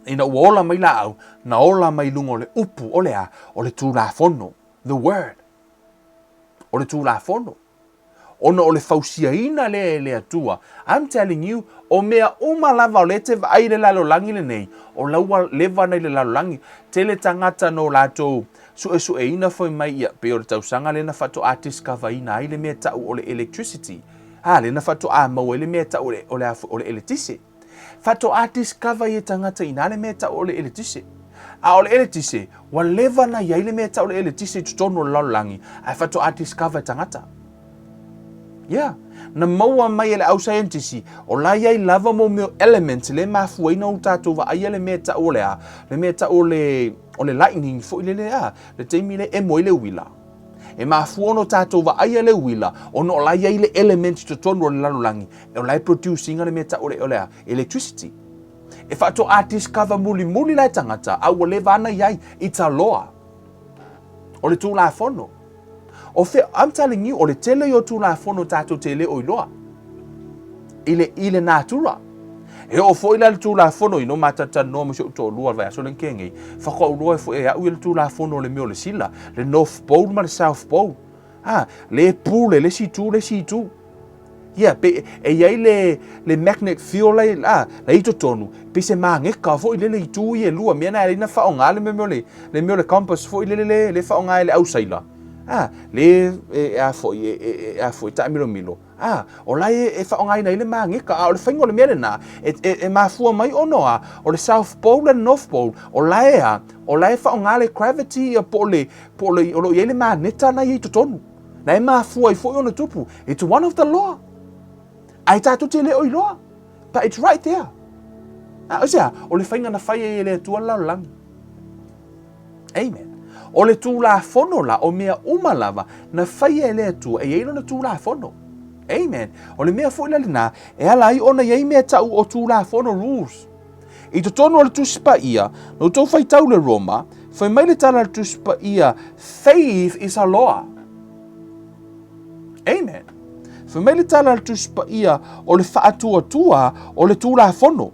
Ina ua ola mai laau, na ola mai luga o le upu, o le a? O le Tulafono, the Word. O le Tulafono. Ona o le fausiaina lea e le Atua. I'm telling you, o mea uma lava o lea e te vaai i le lalolagi lenei, o la ua leva ona i le lalolagi. Tele tagata no latou suesueina foi mai ia, pei o le tausaga lea na faatoa discover ina ai le mea tau o le electricity. Ha, lea na faatoa maua ai le mea tau o le, o le eletise. Faatoa discover ia tagata ina le mea tau o le eletise. A o le eletise, ua leva na iai le mea tau o le eletise i totonu o le lalolagi, ae faatoa discover e tagata. Yeah. Na maua mai e le au saienitisi, o la iai lava mo mea o elements le mafuaina o tatou vaaia le mea tau o le a, le mea tau o le, o le lightning foi lele a, le taimi le emo ai le uila. E mafua ona o tatou vaaia le uila, ona o la iai le element i totonu o le lalolagi, o la e produce ina le mea tau o le a, electricity. E faatoa discover mulimuli la e tagata, a ua leva ana iai, it's a law. O le Tulafono. O fea, I'm telling you, o le tele ia o Tulafono tatou te le o iloa. I le, i le natura. E oo foi la le Tulafono ino matalanoa ma si ou toalua le vaiaso lea na tea nei, faatoa ou iloa foi e au ia le Tulafono o le mea o le sila, le North Pole ma le South Pole. A, le pule le isi itu le isi itu. Ia, pe, e i ai le, le magnet field la, a, la i totonu, pei se mageka foi lele i itu ia e lua, mea na e ala ai ona faaaoga le mea o le, le mea o le compass foi lele le, le faaaoga e le au sailor. A, le, e, a foi, e, e, e, a foi, taamilomilo. A, o la e, e faaaogaina ai le mageka, a o le faiga o le mea lena, e, e, e mafua mai ona a, o le South Pole le North Pole, o la e a, o la e faaaoga le gravity ia po o le, po o le, o lo o i ai le maneta na i ai i totonu. Na e mafua ai foi ona tupu. It's one of the law. Ae tatou te le o iloa. But it's right there. Aisea? O le faiga na fai ai e le Atua le lalolagi. Amen. O le Tulafono la, o mea uma lava na faia e le Atua, e i ai lona Tulafono. Amen. O le mea foi la lena, e ala ai ona i ai mea tau o Tulafono, rules. I totonu o le Tusi Paia, na outou faitau le Roma, fai mai le tala a le Tusi Paia, faith is a law. Amen. Fai mai le tala a le Tusi Paia, o le faatuatua o le Tulafono.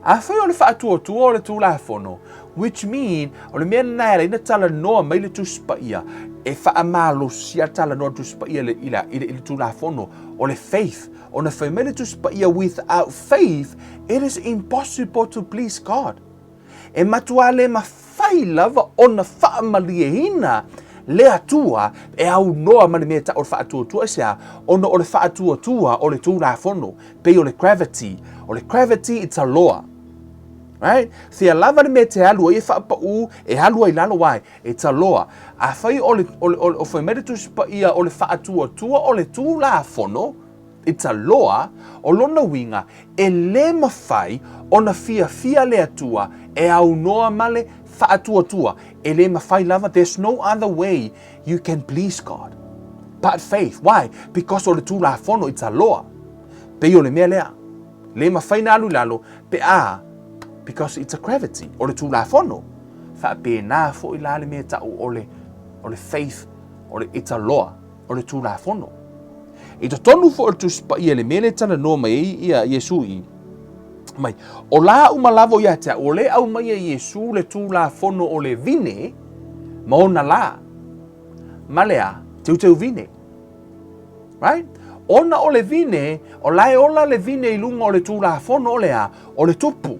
Afai o le faatuatua o le Tulafono, which mean, o le mea lena e ala ai ona talanoa mai le Tusi Paia, e faamalosia talanoa le Tusi Paia i le, i le, i le Tulafono, o le faith. Ona fai mai le Tusi Paia, without faith, it is impossible to please God. E matuā le mafai lava ona faamalieina le Atua e aunoa ma le mea e tau o le faatuatua. Aisea? Ona o le faatuatua o le Tulafono, pei o le gravity. O le gravity, it's a law. Right? Fea lava le mea e te alu ai e faapaū, e alu ai i lalo, why? It's a law. Afai o le, o le, o le, o fai mai le Tusi Paia o le faatuatua o le Tulafono, It's a law, o lona uiga, e lē mafai ona fiafia le Atua e aunoa ma le faatuatua. E lē mafai lava, there's no other way you can please God but faith. Why? Because o le Tulafono, it's a law. Pei o le mea lea. Lē mafai na alu i lalo pe a, because it's a gravity, o le Tulafono. Faapena foi la le mea tau o le, o le faith, o le, it's a law. o le Tulafono. I totonu foi o le Tusi Paia le mea lea e talanoa mai ai ia Iesu i mai, o la uma lava ia te au, o lea e aumai e Iesu le Tulafono o le vine ma ona la, ma le a, teuteu vine. Right? Ona o le vine, o la e ola le vine i luga o le Tulafono o le a, o le tupu.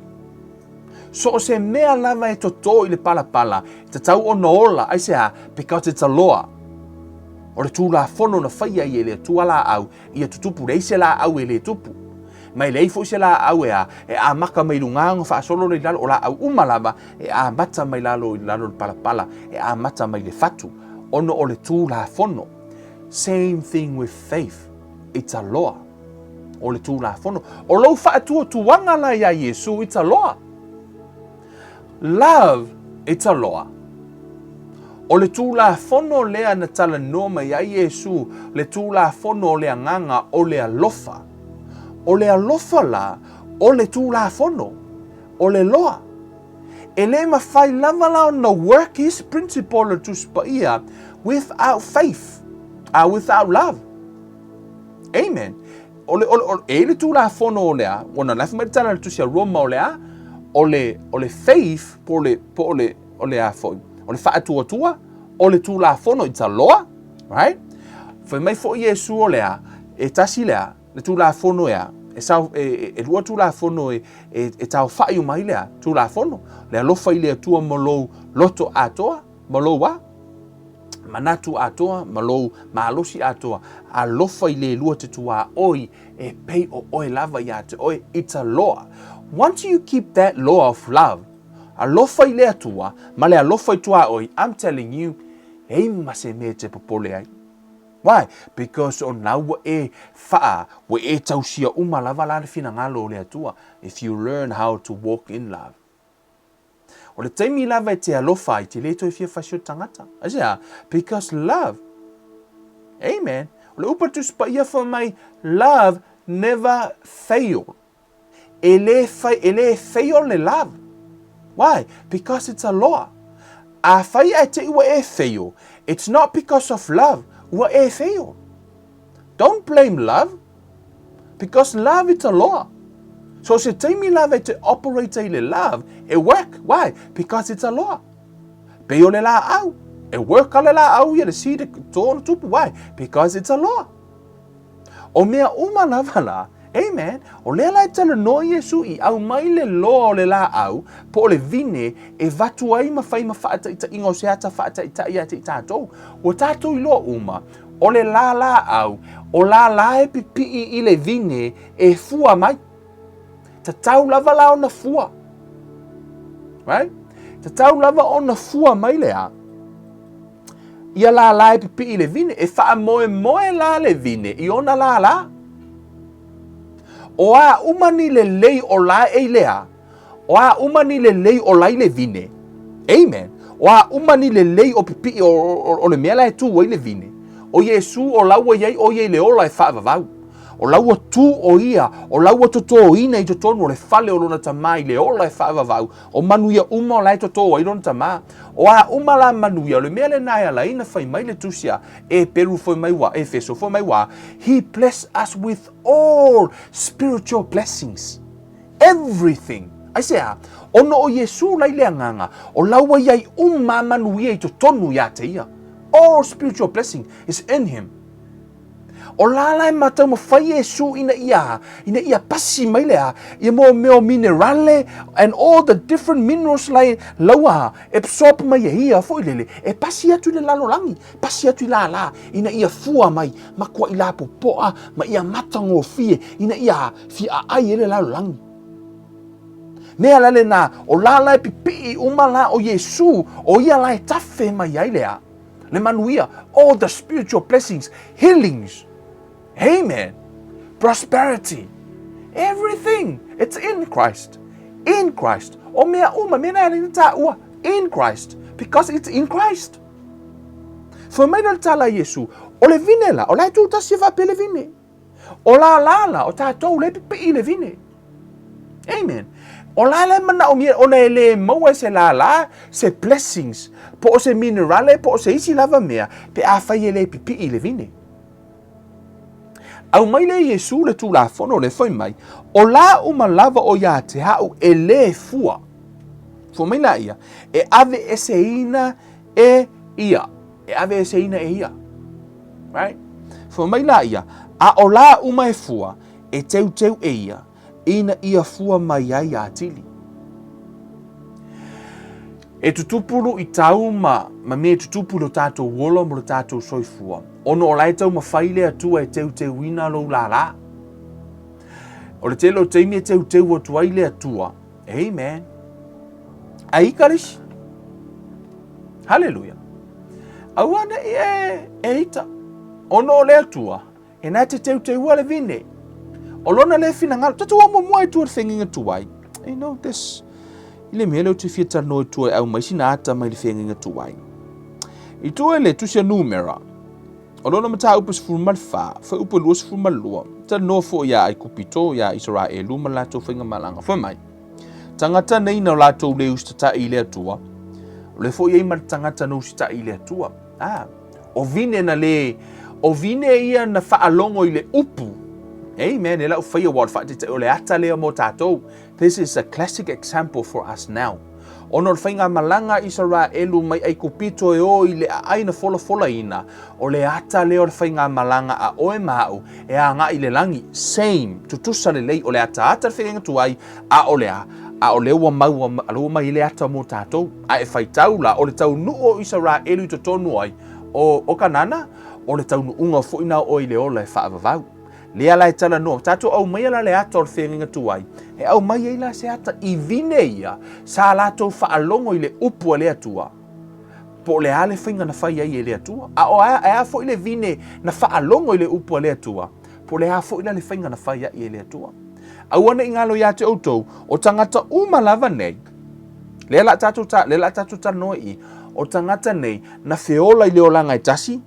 So o se mea lava e totō i le palapala, e tatau ona ola, aisea? Because it's a law. O le Tulafono na faia ai e le Atua laau ia tutupu, leai se laau e le tupu. Ma e leai foi se laau e a, e amata mai luga ona faasolo lea i lalo, o laau uma lava e amata mai lalo i lalo o le palapala, e amata mai le fatu, ona o le Tulafono. Same thing with faith, it's a law. O le Tulafono. O lou faatuatuaga la iā Iesu, it's a law. Love, it's a law. O le Tulafono lea na talanoa mai ai Iesu, le Tulafono o le agaga o le alofa. O le alofa la, o le Tulafono, o le law. E le mafai lava la ona work his principle o le Tusi Paia without faith, without love. Amen. O le, o le, o le, e i le Tulafono o le a, ona la e fai mai le tala a le Tusi a Roma o le a, o le, o le faith, po o le, po o le, o le a foi, o le faatuatua, o le Tulafono, it's a law, right? Fai mai foi Iesu o le a, e tasi le a, le Tulafono e a, e, sao, e, e, e lua Tulafono e, e, e taofa'i uma ai le a, Tulafono, le alofa i le Atua ma lou loto atoa, ma lou a, manatu atoa ma lou malosi atoa, alofa i le lua te tuaoi e pei o oe lava iā te oe, it's a law. Once you keep that law of love, alofa i le Atua ma le alofa i tuaoi, I'm telling you, leai ma se mea e te popole ai. Why? Because o na ua e whaa, ua e tausia uma lava la le finagalo o le Atua, if you learn how to walk in love. O le taimi lava e te alofa ai, te le toe fia fai se tagata. Aisea? Because love. Amen. O le upu a le Tusi Paia fai mai, love never fail. E le, fai, e le fail le love. Why? Because it's a law. Afai ae te i ua e fail, it's not because of love, ua e fail. Don't blame love. Because love it's a law. So se taimi lava e te operate ai le love, e work. Why? Because it's a law. Pei o le laau. E work a le laau ia le seed e tōna tupu. Why? Because it's a law. O mea uma lava la, amen, o lea la e talanoa Iesu i aumai le law o le laau, po o le vine, e vatu ai ma fai ma faataitaiga o se ata faataitai ia te i tatou. Ua tatou iloa uma, O le lālāʻau, o lālā e pipiʻi i le vine e fua mai. Tatau lava la ona fua. Right? Tatau lava ona fua mai le a. Ia lālā e pipiʻi i le vine, e faamoemoe la le vine i ona lālā. O a uma ni lelei o la e i le a? O a uma ni lelei o la i le vine? Amen. O a uma ni lelei o pipiʻi o, o, o le mea la e tū ai le vine? O Iesū o la ua i ai ʻo ia i le ola e faavavau. O la ua tū ʻo ia, o la ua totōina i totonu o le fale o lona Tamā i le ola e faavavau, o manuia uma o la e totō ai lona Tamā. O a uma la manuia, o le mea lenā e ala ai na fai mai le Tusi a Eperu foi mai ua, Efeso foi mai ua, He blessed us with all spiritual blessings. Everything. Aisea? Ona o Iesū la i le Agaga, o la ua i ai uma a manuia i totonu iā te ia. All spiritual blessing is in him. O la la e ma taumafai Iesū ina ia, ina ia pasi mai le a, ia mo mea o minerale and all the different minerals la e laua absorb mai e ia foi lele, e pasi atu i le lalolagi, pasi atu i lālā, ina ia fua mai, makuaʻi lapopoa ma ia matagofie, ina ia fia aʻai e le lalolagi. Mea la lenā, o la la e pipiʻi uma la o Iesū, o ia la e tafe mai ai le a, le manuia, all the spiritual blessings, healings, amen, prosperity, everything, it's in Christ, in Christ. O mea uma, mea na e tāua, in Christ, because it's in Christ. Fai mai la le tala a Iesu, o le vine la, o la e tūtasi e faapea le vine. O la la la, o tātou le pipiʻi i le vine. Amen. O la le manaʻomia ona e lē maua e se lālā se blessings, po o se minerale, po o se isi lava mea, pe afai e lē pipiʻi i le vine. Aumai lea e Iesū le Tulafono le fai mai, o la uma lava o iā te a'u e lē fua. Fua mai la ia, e aveeseina e ia. E aveeseina e ia. Right? Fua mai la ia, a o la uma e fua, e teuteu e ia, ina ia fua mai ai atili. E tutupu luʻitau ma, ma mea e tutupu i lo tātou ola ma lo tātou soifua. Ona o la e taumafai le Atua e teuteuina lou lālā. O le tele o taimi e teuteu atu ai le Atua. Amen. A ika le isi. Haleluia. Aua neʻi e, e ita. Ona o le Atua, E na te teuteua le vine. O lona le finagalo. Tatou o muamua e tua le feagaiga tuai. You know this. I le mea lea ou te fia talanoa i tua e au mai sina ata mai le feagaiga tuai. I tua i le tusi a Numera. O lona mataupu 14, fuaiupu 22, talanoa foi iā Aikupito, iā Isaraelu ma le latou faigamalaga. Fai mai, tagata nei na latou le usitatai i le Atua, o le foi ai ma le tagata na usitaʻi i le Atua. Ah, O vine na le, o vine ia na faalogo i le upu. Amen. E lau faia ua o le faataitai o le ata lea mo tātou. This is a classic example for us now. Ona o le faigamalaga a Isaraelu mai Aikupito e o i le aai na folafolaina, o le ata lea o le faigamalaga a oe ma a'u e agai i le lagi. Same, tutusa lelei, o le ataata le feagaiga tuai, a o le a? A o lea ua maua, ua mai le ata mo tātou. A e faitau la, o le taunuu o Isaraelu i totonu ai o, o Kanana, o le taunuuga foi na o oe i le ola e faavavau. Lea la e talanoa, tatou aumaia la le ata o le feagaiga tuai, e aumai ai la se ata i vine ia sa latou faalogo i le upu a le Atua, po o le a le faiga na fai ai e le Atua. A o a, e a foi le vine na faalogo i le upu a le Atua, po o le a foi la le faiga na fai ai e le Atua. Aua ne i galo iā te outou, o tagata uma lava nei, lea la tatou ta, lea la tatou talanoa i, o tagata nei na feola i le olaga e tasi,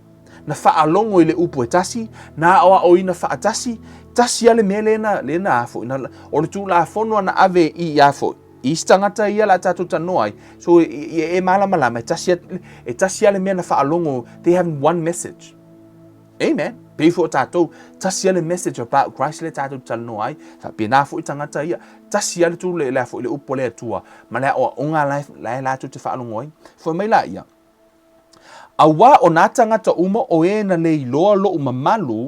na faalogo i le upu e tasi, na aʻoaʻoina faatasi, tasi lava le mea lea na, lea na a foi, na, o le Tulafono na ave i ia foi, i isi tagata ia la tatou talanoa ai, so e, e, e malamalama, e tasi, e tasi lava le mea na faalogo, they have one message. Amen. Pei foi o tātou, tasi lava le message about Christ lea tātou te talanoa ai, faapena foi tagata ia, tasi lava le tū le, le, foi le upu a le Atua, ma le aʻoaʻoga la e, la e latou te faalogo ai. Foi mai la ia, Auā o nā tagata uma o e na le iloa loʻu mamalu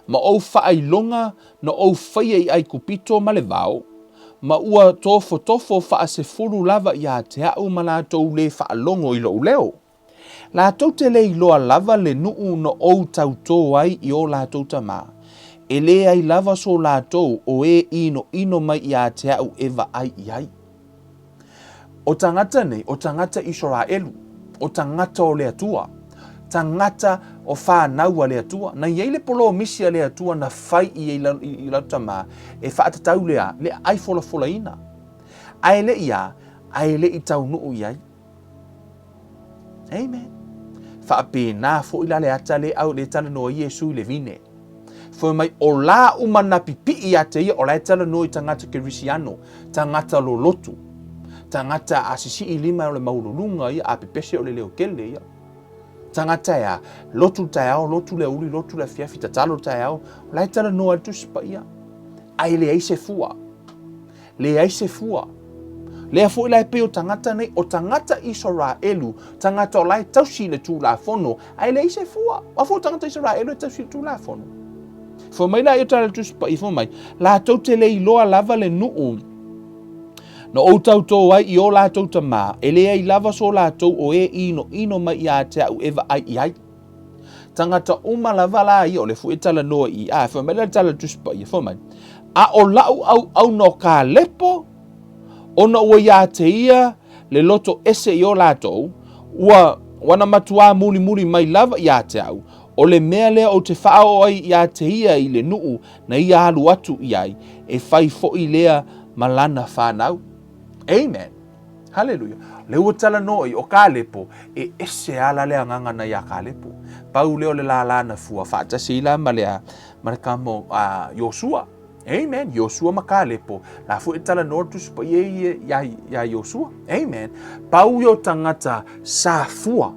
ma ou faailoga na ou faia i ʻAikupito ma le wao, ma ua tofotofo faasefulu lava iā te aʻu ma latou le faalogo i loʻu leo. Latou te le iloa lava le nuʻu na ou tautō ai i o latou tamā, e leai lava so latou o e ʻinoʻino mai iā te aʻu e vaai i ai. O tagata nei, o tagata Isaraelu, o tagata o le Atua. Tagata o fanau a le Atua. Na i ai le polomisi a le Atua na fai i ai i latou tama e faatatau le a? Le aai folafolaina. Ae le i a? Ae le i taunuu i ai. Amen. Faapena foi la le ata le au le talanoa ai Iesu i le vine. Fai mai o la uma na pipii ia te ia, o la e talanoa i tagata Kerisiano, tagata lolotu, tagata a sisii lima o le maualuluga ia, a pepese o le leo tele ia. Tagata e a, lotu le taeao, lotu le aoauli, lotu le afiafi, tatalo le taeao, o la e talanoa ai le Tusi Paia. Ae leai se fua. Leai se fua. Lea foi la e pei o tagata nei, o tagata Isaraelu, tagata o la e tausi i le Tulafono, ae leai se fua. A foi o tagata Isaraelu e tausi i le Tulafono. Fai mai la ia tala le Tusi Paia, fai mai, latou te le iloa lava le nuu na ou tautō ai i o latou tamā, e leai lava so latou o e inoino mai ia te au e vaai i ai. Tagata uma lava la ia o le foi e talanoa i a fai mai la le tala Tusi Paia fai mai a o la'u auauna o Kalepo ona ua iā te ia le loto ese i o latou ua ua na matuā mulimuli mai lava iā te au o le mea lea ou te faaoo ai iā te ia i le nuu na ia alu atu i ai e fai foʻi lea ma lana fanau. Amen. Haleluia. Lea ua talanoa i o Kalepo, e ese ala le agaga na iā Kalepo. Pau lea o le lālā na fua faatasi ai la ma le, ma le kama o a, Iosua. Amen. Iosua ma Kalepo. La foi e talanoa le Tusi Paia ia iā, iā Iosua. Amen. Pau ia o tagata sa fua.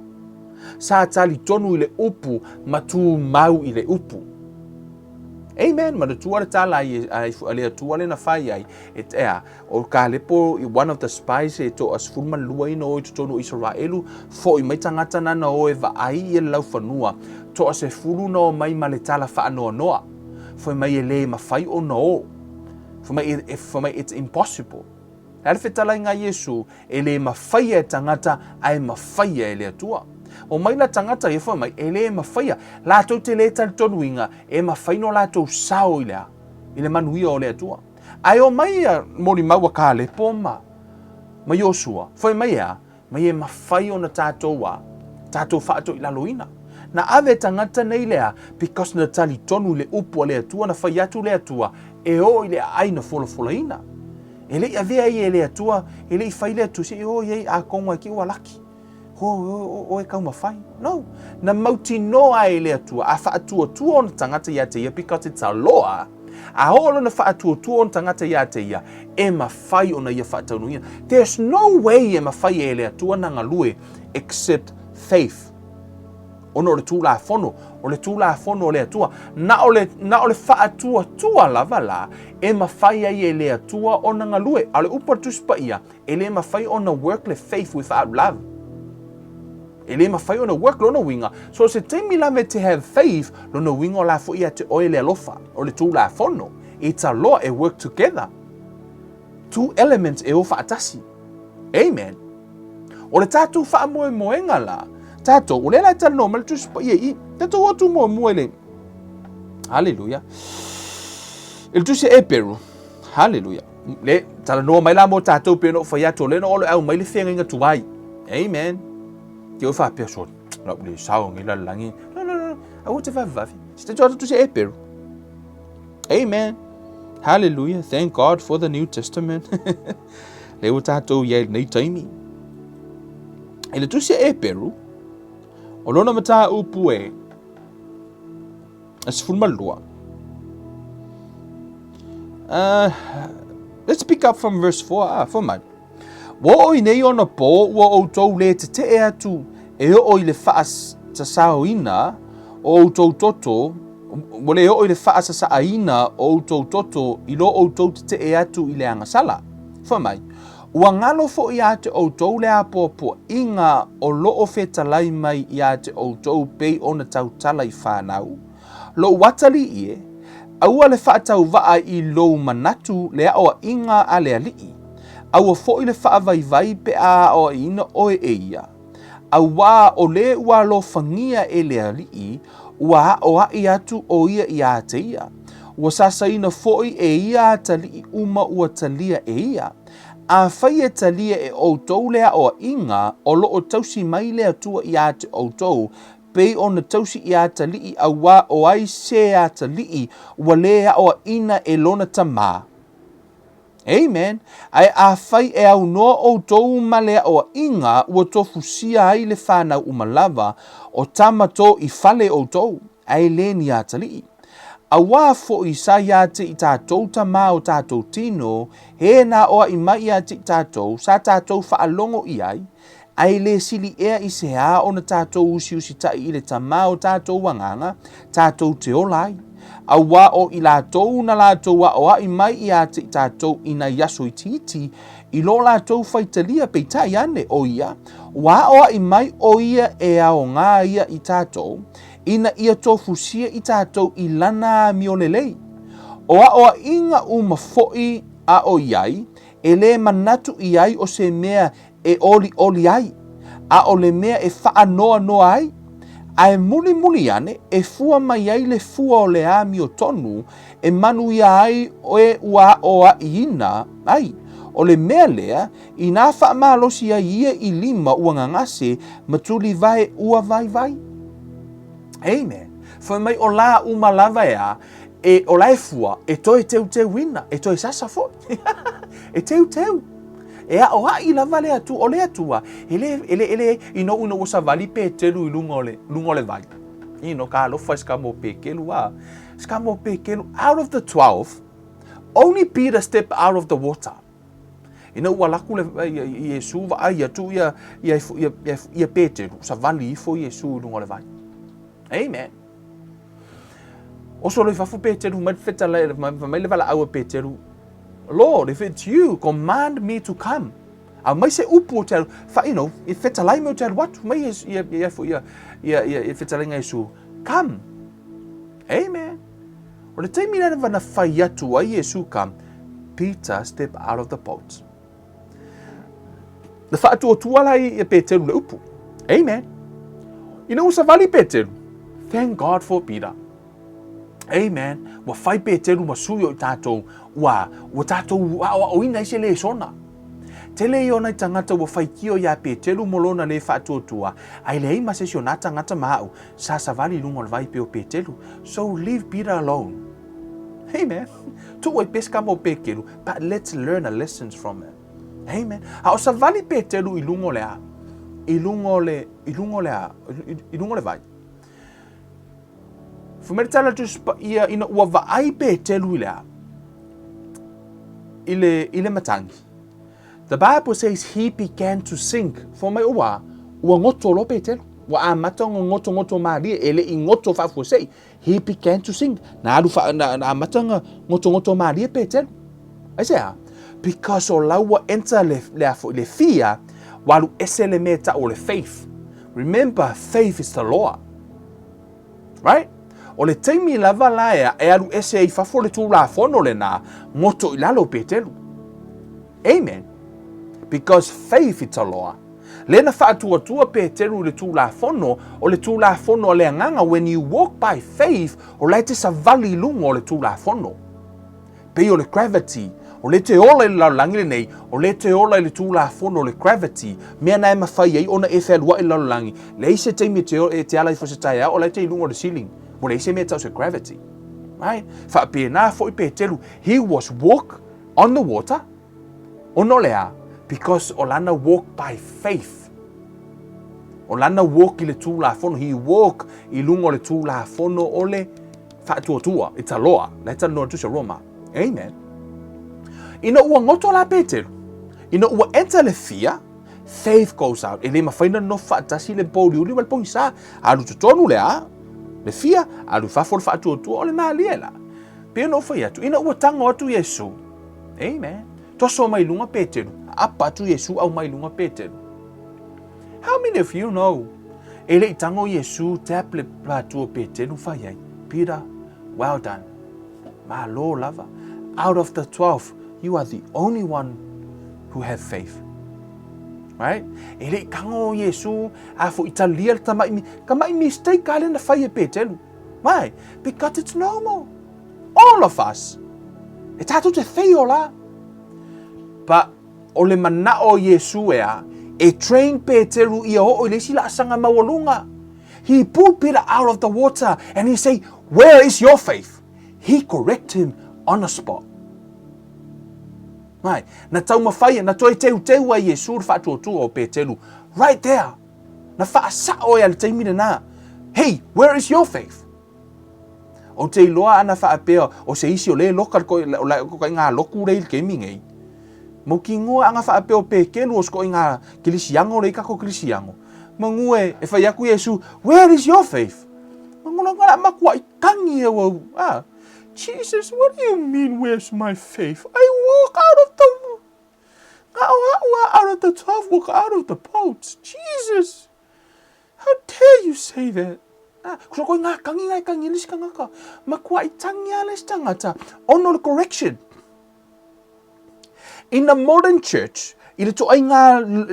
Sa talitonu i le upu ma tumau i le upu. Amen. Manatua le tala a, a le Atua le na fai ai. E, e a, O Kalepo, one of the spies e toa 12 ina o i totonu o Isaraelu, foʻi mai tagata na na o e vaai ia le laufanua, toa sefulu na omai ma le tala faanoanoa, fai mai e le mafai ona o. Fai mai, e, fai mai it's impossible. Le a le fetalaiga a Iesu, e le mafaia e tagata, ae mafaia e le Atua. Omai la tagata ia fai mai, e le mafaia. Latou te le talitonuina, e mafai no latou sao i le a? I le manuia o le Atua. Ae omai ia molimau a Kalepo ma, ma Iosua, fai mai e a? Mai e mafai ona tatou a, tatou faatoilaloina. Na ave tagata nei le a, because na talitonu i le upu a le Atua, na fai atu le Atua, e oo i le aai na folafolaina. E le i avea ia e le Atua, e le i fai le Atua, se i o i ai akonga e ki ua laki. O, o, o, e taumafai. No. Na mautinoa e le Atua, a faatuatua ona tagata ia te ia, because it's a law, a oo lona faatuatua ona tagata ia te ia, e mafai ona ia faataunuuina. There's no way e mafai e le Atua na galue except faith. Ona o le Tulafono, o le Tulafono o le Atua, na o le, na o le faatuatua lava la e mafai ai e le Atua ona galue. A o le upu a le Tusi Paia, E le mafai ona work le faith without love. E le mafai ona work lona uiga. So se taimi lava e te have faith, lona uiga o la foi ia te oe le alofa, o le Tulafono. It's a law e work together. Two elements e o faatasi. Amen. O le tatou faamoemoega la, tatou, o lea la e talanoa mai le Tusi Paia i i, tatou o atu muamua i le, Hallelujah, i le Tusi a Eperu, Hallelujah. Le, talanoa mai la mo tatou pei ona ou fai atu, o lea na olo e au mai le feagaiga tuai. Amen. Te oe faapea so, lau le sao ngi la langi. No, no, no, aua te vavevave. Se te tuatu se Eperu. Amen. Hallelujah. Thank God for the New Testament. Le ua tatou i ai lenei taimi. I le tusi a Eperu, o lona mataupu e, 12. Let's pick up from verse 4. Ah, fai mai. Ua oo i nei ona pō ua outou le tetee atu e oo i le faasasaoina o outou toto, ua le oo i le faasasaaina o outou toto i lo outou tetee atu i le agasala. Fai mai, ua galo foi ia te outou le apoapoaiga o lo o fetalai mai ia te outou pei ona tautala i fanau, Lou atalii e, aua le faatauvaa i lou manatu le aoaiga a le Alii, aua foi le faavaivai pe a aoaiina oe e ia, auā o le ua alofagia e le Alii, ua aoai atu o ia iā te ia, ua sasaina foi e ia atalii uma ua talia e ia. Afai e talia e outou le aoaiga o lo o tausi mai le Atua iā te outou, pei ona tausi i atalii auā o ai se atalii ua lē aʻoaʻina e lona tamā. Amen. Ae afai e aunoa ʻoutou ma le aʻoaʻiga ua tofusia ai le fanau uma lava, o tama to i fale ʻoutou, ae lē ni atalii. Auā foʻi sa iā te i tatou tamā o tatou tino, he na aʻoaʻi mai iā te i tatou, sa tatou faalogo i ai, ae lē sili ea i se ā ona tatou usiusitaʻi i le Tamā o tatou agaga, tatou te ola ai. Auā o i latou na latou aʻoaʻi mai iā te i tatou i nai aso itiiti, i lo latou faitalia peitai ane ʻo ia, ua aʻoaʻi mai ʻo ia e aogā ia i tatou, ina ia tofusia i tatou i lana amio lelei. O aʻoaʻiga uma foʻi aʻo i ai, e lē manatu i ai o se mea e ʻoliʻoli ai, a ʻo le mea e faanoanoa ai, a e mulimuli ane e fua mai ai le fua o le amiotonu e manuia ai oe ua aʻoaʻiina ai. ʻO le mea lea, inā faamalosi ai ia i lima ua gagase ma tulivae ua waiwai. Amen. Fai mai o lā uma lava e a, e o la e fua, e toe teuteuina, e toe sasa foʻi. E teuteu. E aʻoaʻi lava le Atua, o le Atua, e le, e le, e le, ina ina ua savali Petelu i luga o le, luga o le vai. You know, ka alofa i se kama o Pekelu, a. Se kama o Pekelu, out of the 12, only Peter step out of the water. Ina ua alu aku le, ia, Iesu vaai atu ia, ia, ia, ia, ia Petelu, savali ifo Iesu i luga o le vai. Amen. Oso loa i fafo Petelu, mai le fetalai, mai le valaau a Petelu, Lord, if it's you, command me to come. Aumai se upu ou te alu, fa, you know, e fetalai mai ou te alu atu, mai ia, ia, ia, ia, ia, ia, ia fetalaiga Iesu, come. Amen. O le taimi lava na fai atu ai Iesu come, Peter step out of the boat. Na faatuatua la ia Peteru le upu. Amen. Ina ua savali Peteru, thank God for Peter. Amen. Ua fai Peteru ma sui o i tātou, ua, ua tātou aʻoaʻoina i se lesona. Tele ia o nai tagata ua faitio iā Peteru mo lona lē faatuatua, a e leai ma se isi o nā tagata ma aʻu, sa savali i luga o le vai pei o Peteru. So leave Peter alone. Amen. Tuu ai pea se kama o Peteru, but let's learn a lessons from it. Amen. A o savali Peteru i luga o le a? I luga o le, i luga o le a? I luga o le vai. Fai mai le tala a le Tusi Paia ina ua vaai Peteru i le a? I le, i le matagi. The Bible says he began to sink. Fai mai ua, ua goto loa Peteru. Ua amata ona gotogoto mālie, e le i goto faafuasei. He began to sink. Na alu wha, na, na amata ona gotogoto mālie Peteru. Aisea? Because o la ua enter le, le, a, le fear, ua alu ese le mea e tau o le faith. Remember, faith is the law. Right? O le taimi lava la ea e alu ese ai i fafo le Tulafono lenā, goto i lalo Peteru. Amen. Because faith it's a law. Lea na faatuatua Peteru i le Tulafono, o le Tulafono a le Agaga, when you walk by faith, o la e te savali i luga o le Tulafono. Pei o le gravity, o lea te ola i le lalolagi lenei, o lea te ola i le Tulafono o le gravity, mea na e mafai ai ona e fealuai i le lalolagi, leai se taimi e te, e te ala ifo se taeao, o la e te i luga o le ceiling, ua leai se mea e tau se gravity. Right? Faapena foi Peteru, he was walk on the water, Ona o le a? Because o lana walk by faith. O lana walk i le Tulafono. He walk i luga o le Tulafono o le faatuatua. It's a law. La e talanoa le Tusi a Roma. Amen. Ina ua goto la Peteru, ina ua enter le fear, faith goes out. E le mafai ona nofo faatasi le pōuliuli ma le pogisa. Alu totonu le a? Le fear, alu i fafo le faatuatua o le malie la. Pei ona ou fai atu, ina ua tago atu Iesu, Amen. Toso mai luga Peteru, aapa atu Iesu aumai luga Peteru. How many of you know? E le i tago Iesu tap le patu o Peteru fai ai, Peter, well done. Malo lava. Out of the 12, you are the only one who have faith. Right? E le i tago Iesu, a fo i talia le tamaʻi mi, tamaʻi mistake a le na fai e Peteru. Why? Because it's normal. All of us. E tatou te fail la. But o le manao o Iesu ea, e train Peteru ia oo i le isi laasaga maualuga. He pulled Peter out of the water and he say, where is your faith? He correct him on the spot. Mai, na taumawhai, na toe teuteu ai Iesu le faatuatua o Petelu. Right there. Na whaasao e a le taimi lena. Hey, where is your faith? Ou te iloa ana faapea o se isi o le loka le koi, o la ko ngā loku rei le kemi ngei. Mo ki ngoa anga faapea o Pekelu o sko i ngā kilisiango rei kako kilisiango. Mangue e whai aku Iesu, where is your faith? Mangola ngara makua i tangi e wau. Ah, Jesus, what do you mean where's my faith? I walk out of the out of the 12 walk out of the boat. Jesus! How dare you say that? Ah, ko koe ngā kangi ngai kangi le sikangaka. Makua i tangi a le tangata. Ono le correction. In the modern church, i le toai ngā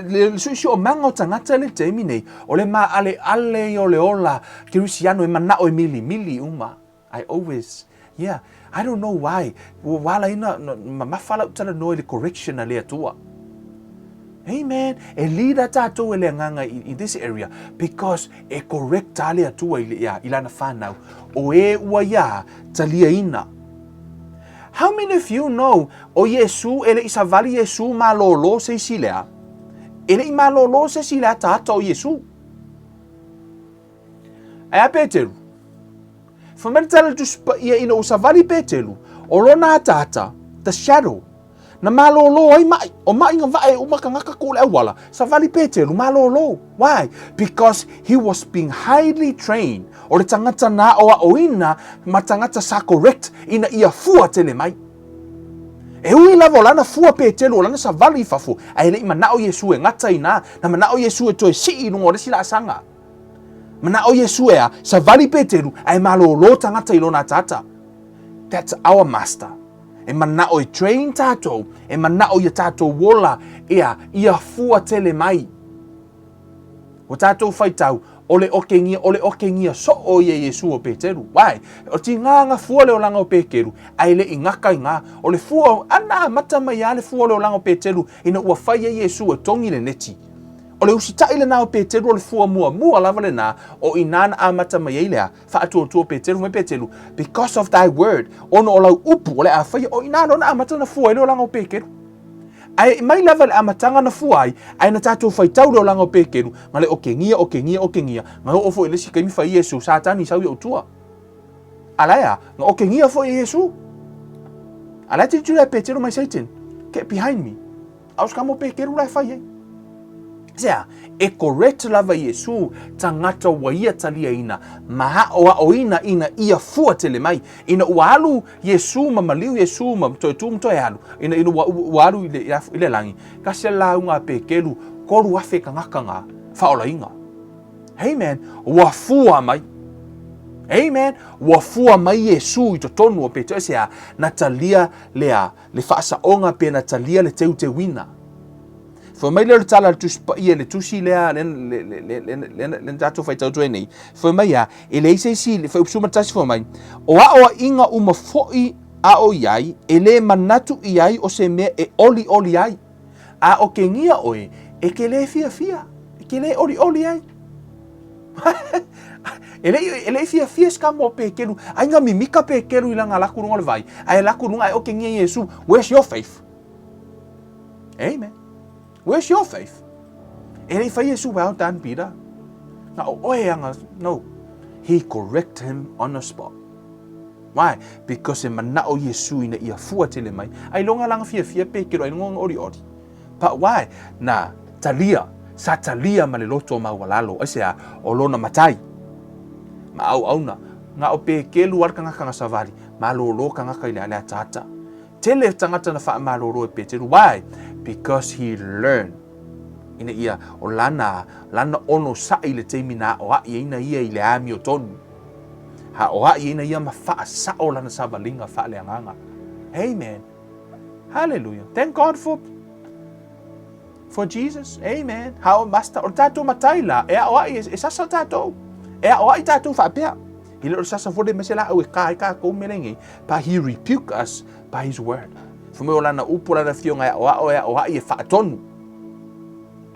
le suisi o manga o tangata le taimi nei, o le ma ale ale i o le ola, kerisiano e manao e mili mili uma. I always, yeah, I don't know why. Ua wala ina, mamafa lau talanoa i le correction a le Atua. Amen. E leader tātou e le anganga in this area because e correct a le Atua i, le, ia, i lana whanau. O e ua ia talia ina. How many of you know o Iesu e le i savali Iesu malōlō se isi lea? E le i malōlō se isi lea tāta o Iesu. Ae a Peteru? Fai mai le tala le Tusi Paia ina ua savali Peteru, o lona ataata, the shadow, na malōlō ai maʻi, o maʻi na vae uma kangaka ku le auala, savali Peteru, malōlō. Why? Because he was being highly trained, o le tagata na aʻoaʻoina ma tagata sa correct ina ia fua tele mai. E ui lava o lana fua Peteru, o lana savali i fafo, ae le i manaʻo Iesu e gata inā, na manaʻo Iesu e toe siʻi i luga o le isi laasaga. Manaʻo Iesu ea, savali Peteru, ae malōlō tagata i lona ataata. That's our master. E manaʻo e train tātou, e manaʻo ia tātou ola, ea, ia fua tele mai. Ua tātou whaitau, ole okengia, ole okengia, soʻo ia Iesu o Peteru. Why? O ti ngā ngā fua le olanga o Pekeru, ae le i ngaka i ngā. O le fua, ana mata mai a le fua le olanga o Peteru, ina ua whai e Iesu e tongi le neti. O le usitaʻi lenā o Peteru o le fua muamua lava lenā o inā na amata mai ai lea, faatuatua Peteru mai Peteru, because of thy word, ona o lau upu o le a faia, o inā lona amata na fua ai le olaga o Pekeru. Ae mai lava le amataga na fua ai, ae na tātou faitau le olaga o Pekeru, nga le okengia, okengia, okengia, nga oo foi le isi kaimi fai Iesu, Satani sau i ou tua. A la ea, nga okengia foi e Iesu. A la tilotilo ia Peteru mai Satan, get behind me. A o se kamo Pekeru la e fai ai. Sea, e correct lava Iesu tagata ua ia taliaina ma aʻoaʻoina ina ia fua tele mai. Ina ua alu Iesu ma maliu Iesu ma toe tu ma toe alu, ina ina ua, ua alu i le, i le lagi, kasi a lauga a Pekelu, 3,000 kangaka nga whaolainga. Amen. Ua fua mai. Amen. Ua fua mai Iesu i totonu o Peteru. Sea, na talia lea le faasaoga pe na talia le teuteuina. Fai mai lea o le tala a le Tusi Paia, le tusi lea le, le, le, le, le, le, le, le tatou faitau atu ai nei. Fai mai a, e leai se isi, fai upu 11 fai mai, o aʻoaʻiga uma foʻi a o i ai, e lē manatu i ai o se mea e ʻoliʻoli ai. A o kegia ʻoe, e ke lē fiafia, e ke lē ʻoliʻoli ai. E le e le fiafia se ka mo Pekelu. Ai nga mimika Pekelu i langa laku lunga o le vai. Ai laku lunga ai okengia Iesu. Where's your faith? Amen. Where's your faith? E le fai Iesu, well done, Peter. Nga o oe anga, no. He correct him on the spot. Why? Because e manao Iesu ina ia fua tele mai. Ai longa langa fiafia Pekelu, ai longa ori ori. But why? Na talia, sa talia ma le loto maualalo, aisea, o lona matai. Ma auauna, nga o Pekelu a le kangaka nga savali, malōlō kangaka i le ale ataata. Tele tagata na faamalōlō e Peteru. Why? Because he learned. Ina ia, o lana, lana ono saʻi le taimi na aʻoaʻi ai na ia i le amiotonu. Aʻoaʻi ai na ia ma faasaʻo lana savaliga faaleagaga. Amen. Hallelujah. Thank God for Jesus. Amen. How master o tātou matai la e ao ai e sasa tātou. E ao ai tātou whaapea. I le o sasa fole me se la au e ka ai ka kou mele ngi. But he rebuke us by his word. Fo me o lana upu lana fionga e ao ao e ao ai e whaatonu.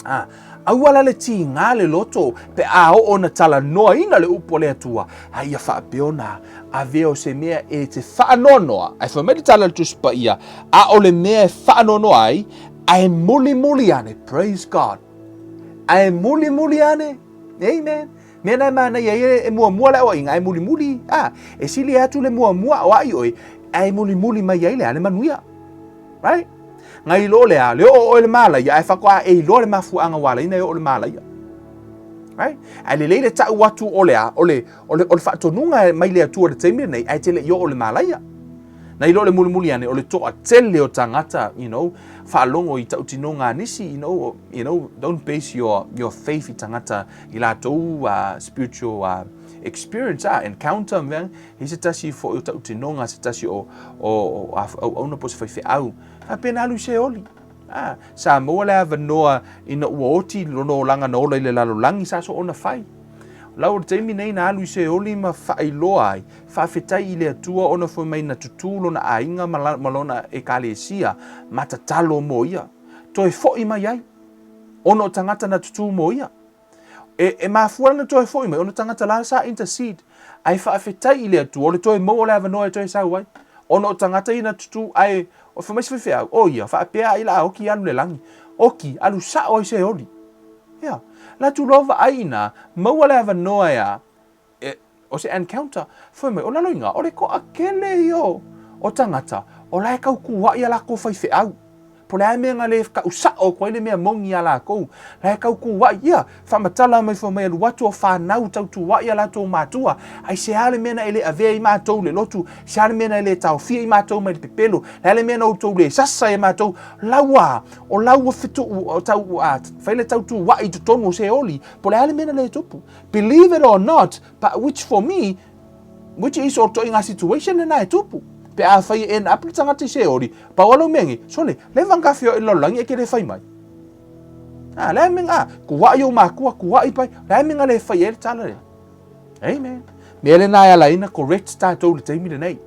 Ah, Aua la le tiga le loto pe a oo ona talanoaina le upu a le Atua, a ia faapea ona avea o se mea e te faanoanoa, ae fai mai le tala a le Tusi Paia, a o le mea e faanoanoa ai, ae mulimuli ane, praise God, ae mulimuli ane, amen. Mea na e manaia ai e muamua le aoaiga ae mulimuli, a, e sili atu le muamua aoai oe, ae mulimuli mai ai le a le manuia. Right? Ngai lo le a, le oo oe le malaia, ae faatoa e iloa le mafuaaga ua ala ai ona e oo le malaia. Right? Ae lelei le tau atu o le a, o le, o le, o le faatonuga mai le Atua i le taimi lenei, ae te le i oo le malaia. Nai lo le mulimuli ane, o le toatele o tagata, you know, faalogo i tautinoga a nisi, you know, you know, don't base your, your faith i tagata i latou uh, spiritual uh, experience, ah, encounter, mea, i se tasi foi o tautinoga, se tasi o, o, o auauna po se faifeau. Faapena alu i Seoli. Ah, sa maua le avanoa ina ua oti lona olaga na ola i le lalolagi, sa soona fai. Lau o le taimi nei na alu i Seoli ma faailoa ai, faafetai i le Atua ona fai mai na tutū lona aiga ma, la, ma lona ekalesia ma tatalo mo ia. Toe foi mai ai, ona o tagata na tutū mo ia. E, e mafua lana toe foi mai, ona tagata la sa intercede, ae faafetai i le Atua, o le toe maua o le avanoa e toe sau ai. Ona o tagata ia na tutū, ae o fai mai se faifeau, o ia, faapea ai la a oki alu le lagi. Oki, alu sao ai Seoli. Ia, la tu loa vaai ina, maua le avanoa e a, e, o se encounter, fai mai, o lalo iga, o le toatele ia o, o tagata, o la e tau kuaʻi a lakou faifeau. Po o le a mea na le kau sao atu ai le mea moni iā lakou, la e tau kuaʻi, ia, faamatala mai fai mai alu atu o fanau tau tuaʻi a latou matua, aisea le mea na e le avea ai matou i le lotu, aisea le mea na e le taofia ai matou mai le pepelo, le a le mea na outou le sasa ai matou, laua, o la ua fetuu, tau, a, fai le tau tuaʻi i totonu o Seoli, po o le a le mea na le tupu. Believe it or not, but which for me, which is o toʻiga situation lena e tupu. Pe a fai e end up le tagata i Seoli, pau a lou mea nei, sole, leva na feoai i le lalolagi e ke le fai mai. A, le a mea, a, kuaʻi ou makua, kuaʻi pai, le a mea na le fai ai le tala lea. Amen. Mea lena e ala ai na correct tatou i le taimi lenei.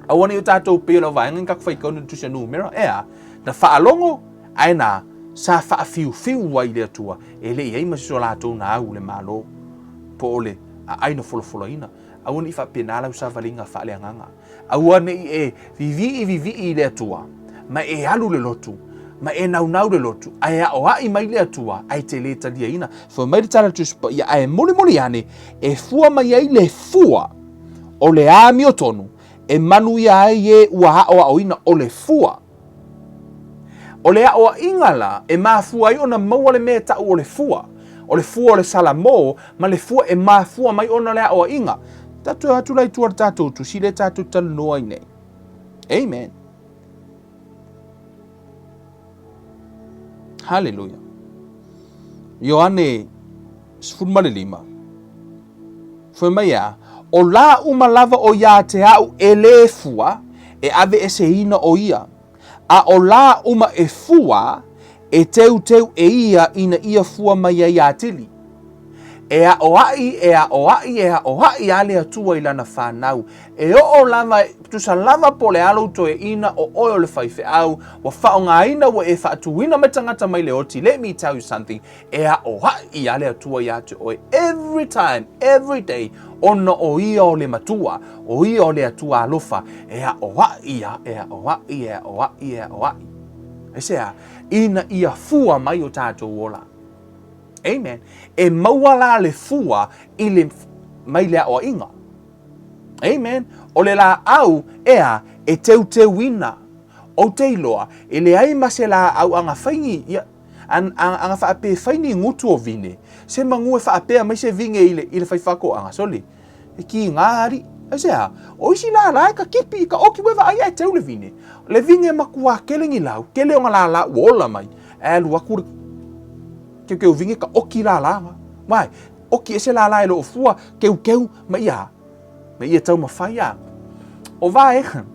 Aua ne i o tatou pei o le vaega ni tatou faitau ni tusi a numera, e a, na faalogo, ae na, sa faafiufiu ai i le Atua, e le i ai ma se so latou na au i le Malo, po o le aai na folafolaina. Aua ne i faapena lau savaliga faaleagaga. Aua ne i e vivii vivii i le Atua, ma e alu le lotu, ma e naunau le lotu, ae aoai mai le Atua, ae te le taliaina. Fai mai le tala a le Tusi Paia, ae mulimuli ane, e fua mai ai le fua o le amiotonu e manuia ai e ua aoaoina o le fua. O le aoaiga la e mafua ai ona maua le mea e ta'u o le fua, o le fua o le Salamo ma le fua e mafua mai ona le aoaiga. Tatou atu la i tua o le tatou tusi lea tatou talanoa ai nei. Amen. Hallelujah. Ioane 15. Fai mai a, o lā uma lava o iā te a'u e lē fua, e aveeseina o ia. A o lā uma e fua, e teuteu e ia ina ia fua mai ai atili. E aʻoaʻi, e aʻoaʻi, e aʻoaʻi a le Atua i lana whanau. E oo lava, tusa lava po o le a lou toeaina o oe o le faifeau, ua faaaogaina ua e faatuina mai tagata mai le oti, let me tell you something, E aʻoaʻi a le Atua iā te oe every time, every day, ona o ia o le Matua, o ia o le Atua alofa, e aʻoaʻi a, e aʻoaʻi, e aʻoaʻi, e aʻoaʻi. Aisea? Ina ia fua mai o tātou ola. Amen. E maua la le fua i le, mai le aʻoaʻiga. Amen. O le lāʻau, ʻeā, e teuteuina. Ou te iloa, e leai ma se lāʻau agafaini, ia, A, aga faapefai ni gutu o vine, se manu e faapea mai se vine i le, i le faifaatoaga, sole, e ki ngā ari. Aisea, o isi lālā e ka kipi, ka oki ua e vaai ae teu le vine. Le vine e makuā kele ni lau, kele o ngā lālā ua ola mai, ae alu atu le keukeu vine ka oki lālā nga. Why? Oki ese lālā e le o fua, keukeu, ma ia, ma ia taumawhai a. O vaega.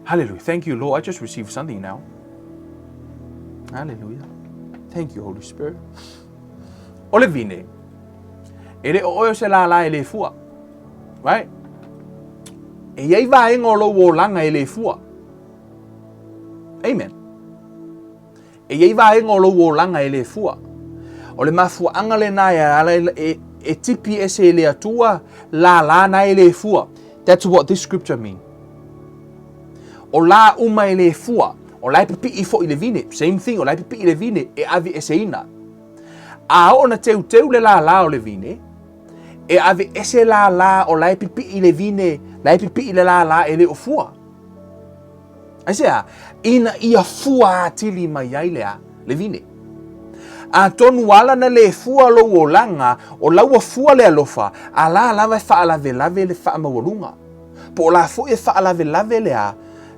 Hallelujah. Thank you, Lord. I just received something now. Hallelujah. Thank you, Holy Spirit. O le vine, e le o oe o se lālā e le fua. Right? E iai vaega o lou olaga e le fua. Amen. E i ai vaega o lou olaga e le fua. O le mafuaaga lena e ala e, e tipi ese e le Atua lālā na e le fua. That's what this scripture mean. O lā uma e le fua, o la e pipii foi i le vine. Same thing, o la e pipii i le vine e aveeseina. A oo na teuteu le lālā o le vine, e aveese lālā o la e pipii i le vine, la e pipii i le lālā e le o fua. Aisea? Ina ia fua atili mai ai le a? Le vine. Atonu ala na le fua lou olaga, o la ua fua le alofa, a la lava e faalavelave le faamaualuga. Po o la foi e faalavelave le a?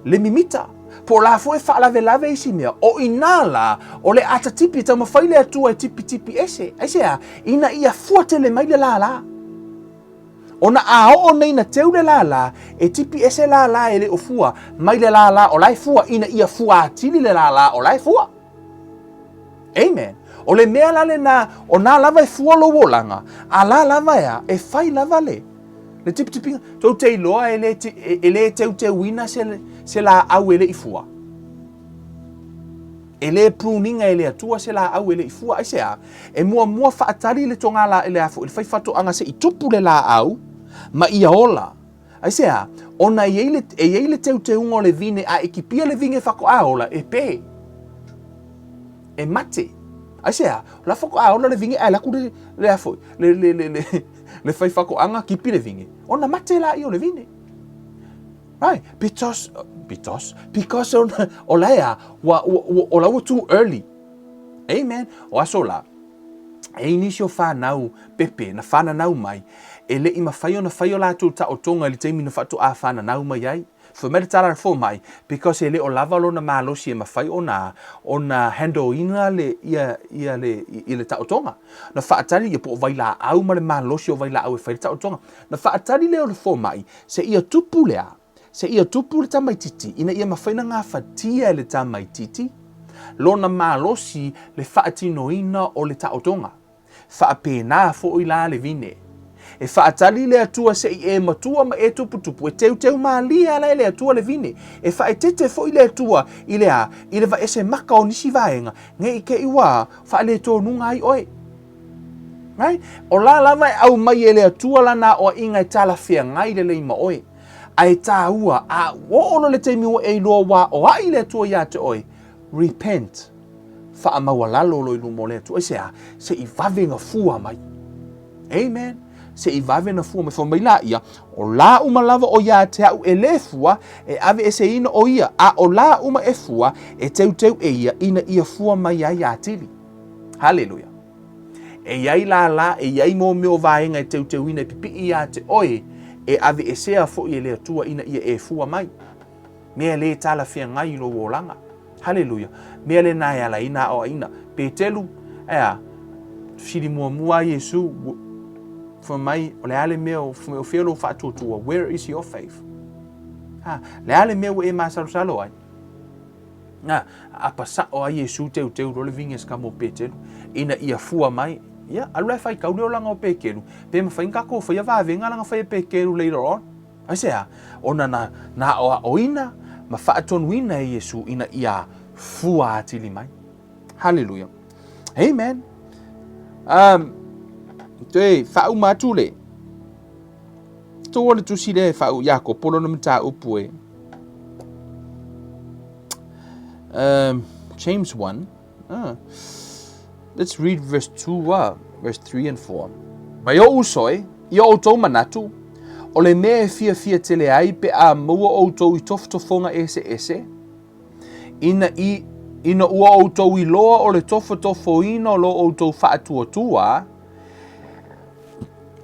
Le mimita. Po o la foi e faalavelave isi mea. O inā la, o le ata tipi e taumafai le Atua e tipitipi ese. Aisea? Ina ia fua tele mai le lālā. Ona a oo nei na teu le lālā, e tipi ese lālā e le o fua, mai le lālā o la e fua, ina ia fua atili le lālā o la e fua. Amen. O le mea la lena, o nā lava e fua lou olaga, a la lava e a, e fai lava le, le tipitipiga. Tou te iloa e le, e le teuteuina se, se laau e le i fua. E le pruning e le Atua se laau e le i fua. Aisea? E muamua faatali le togala le a foi le faifatoaga se i tupu le laau ma ia ola. Aisea? Ona e i ai le, e i ai le teuteuga o le vine a e kipia le vine faatoa ola e pe. E mate. Aisea? O la faatoa ola le vine ae alu atu le, le a foi, le, le, le, le, le faifatoaga kipi le vine. Ona mate laia o le vine. Right, because, because, because o, o la ea, ua, ua, ua, o la ua too early. Amen. O aso la, e i nisi o whanau pepe na whananau mai, e le i mawhai ona whai o lātou taotonga i le taimi na whaatoa whananau mai ai. Fai mai le tala a le fomai, because e le o lava lona malosi e mawhai ona, ona handle ina le, ia, ia le, i le taotonga. Na whaatali ia po o vailaau ma le malosi o vailaau e whai le taotonga. Na whaatali lea o le fomai, Seia tupu le a? Seia tupu le tamaitiiti, ina ia mafai ona gafatia e le tamaitiiti lona malosi le faatinoina o le taotoga. Faapena foi la le vine. E faatali le Atua se i e matua ma e tuputupu, e teuteu malie ala e le Atua le vine. E faaeteete foi le Atua i le a? I le vaese maka o nisi vaega, ne i te i ua faaletonuga ai oe. Right? O la lava e aumai e le Atua lana aoaiga e talafeagai lelei ma oe. A e tāua, a oo loa le taimi ua e iloa ua aoai le Atua iā te oe, repent. Faamaualalo loa i luma o le Atua. Aisea? Se i vave na fua mai. Amen. Se i vave na fua mai. Fai mai laia, o lā uma lava o iā te au e lē fua, e aveeseina o ia, a o lā uma e fua, e teuteu e ia, ina ia fua mai ai atili. Haleluia. E i ai lālā, e i ai mō mea o vaega e teuteuina e pipiʻi iā te oe, e aveesea foi e le Atua ina ia e fua mai. Mea lē talafeagai i lou olaga. Haleluia. Mea lena e ala ai na aoaiga. Petelu, ae a? Fesili muamua a Iesu, fai mai, o le a le mea o, o fea lou faatuatua? Where is your faith? Ha, le a le mea ua e masalosalo ai? Na, aapa sa'o a Iesu teuteu loa le viga i se kama o Petelu, ina ia fua mai, ia, alu la e faitau le olaga o Petelu, pe mafai ona tatou faia vavega lana fai e Petelu later on. Aisea? Ona na, na aoaoina ma faatonuina e Iesu ina ia fua atili mai. Haleluia. Amen. Um, toe faauma atu le, Tou o le tusi lea e faau Iakopo lona mataupu e. James 1. Let's read verse 2, verse 3 and 4. Mai o uso e, i o outou manatu, o le mea e fiafia tele ai pe a maua outou i tofotofoga eseese, ina i ina ua outou iloa o le tofotofoina o lo outou faatuatua,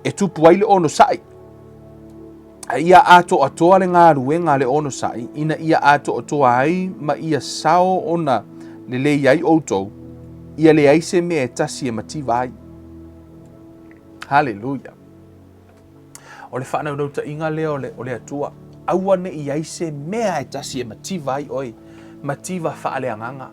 e tupu ai le onosai. A ia atoatoa le galuega a le onosai, ina ia atoatoa ai ma ia sao ona lelei ai outou, ia leai se mea e tasi e mativa ai. Haleluia. O le faanaunautai lea o le, o le Atua. Aua ne i ai se mea e tasi e mativa ai oe, mativa faaleagaga.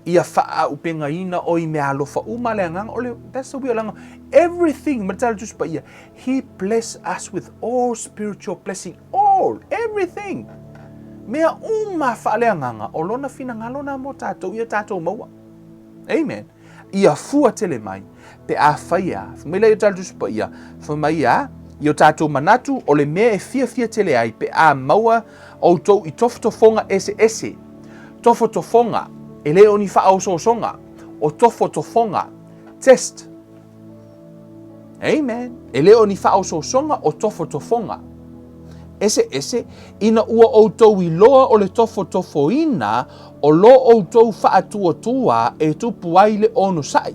Ia faaaupegaina oe i mea alofa uma a le Agaga. O le, that's the way o le Agaga. Everything, ma le tala Tusi Paia, He bless us with all spiritual blessing. All, everything. Mea uma faaleagaga, o lona finagalo na mo tatou, ia tatou maua. Amen. Ia fua tele mai, pe afai e a. Fai mai lea i o le Tusi Paia, fai mai e a, i o tatou manatu o le mea e fiafia tele ai pe a maua outou i tofotofoga eseese. Tofotofoga, e le o ni faaosoosoga, o tofotofoga, test. Amen. E le o ni faaosoosoga o tofotofoga eseese, ina ua outou iloa o le tofotofoina o lo outou faatuatua e tupu ai le onosai.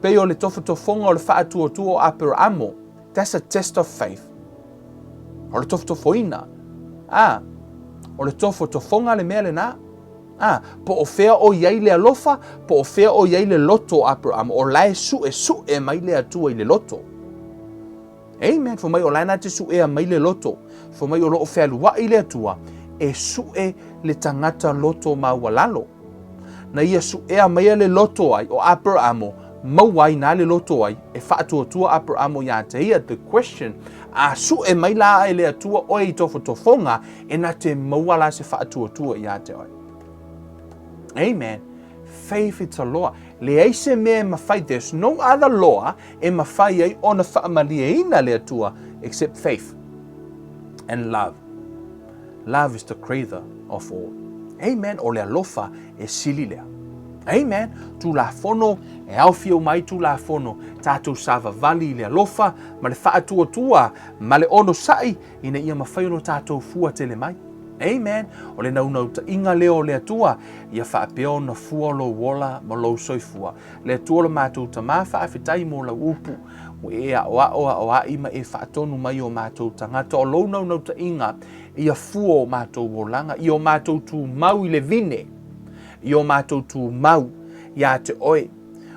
Pei o le tofotofoga o le faatuatua o Aperamo. That's a test of faith. O le tofotofoina. Ah, o le tofotofoga le mea lena. Ah, po o fea o i ai le alofa, po o fea o i ai le loto o Aperamo, o la e suʻesuʻe mai le Atua i le loto. Amen. Fai mai o la e na te suʻea mai le loto. Fai mai o lo o fealuaʻi le Atua e suʻe le tagata loto maualalo. Na ia suʻea maia le loto ai o Aperamo, maua ai na le loto ai e faatuatua Aperamo iā te ia. The question, a suʻe mai la e le Atua oe i tofotofoga, e na te maua la se faatuatua iā te oe. Amen. Faith it's a law. Leai se mea e mafai, there's no other law e mafai ai ona faamalieina le Atua except faith and love. Love is the greater of all. Amen. O le alofa e sili lea. Amen. Tulafono e aofia uma ai Tulafono, tatou savavali i le alofa ma le faatuatua ma le onosai ina ia mafai ona tatou fua tele mai. Amen. O le naunautaiga lea o le Atua, ia faapea ona fua lou ola ma lou soifua. Le Atua lo matou Tama, faafetai mo lau upu. Ua e aʻoaʻo aʻoaʻi ma e faatonu mai o matou tagata o lou naunautaiga ia fua o matou olaga, i o matou tumau i le vine, i o matou tumau iā te oe.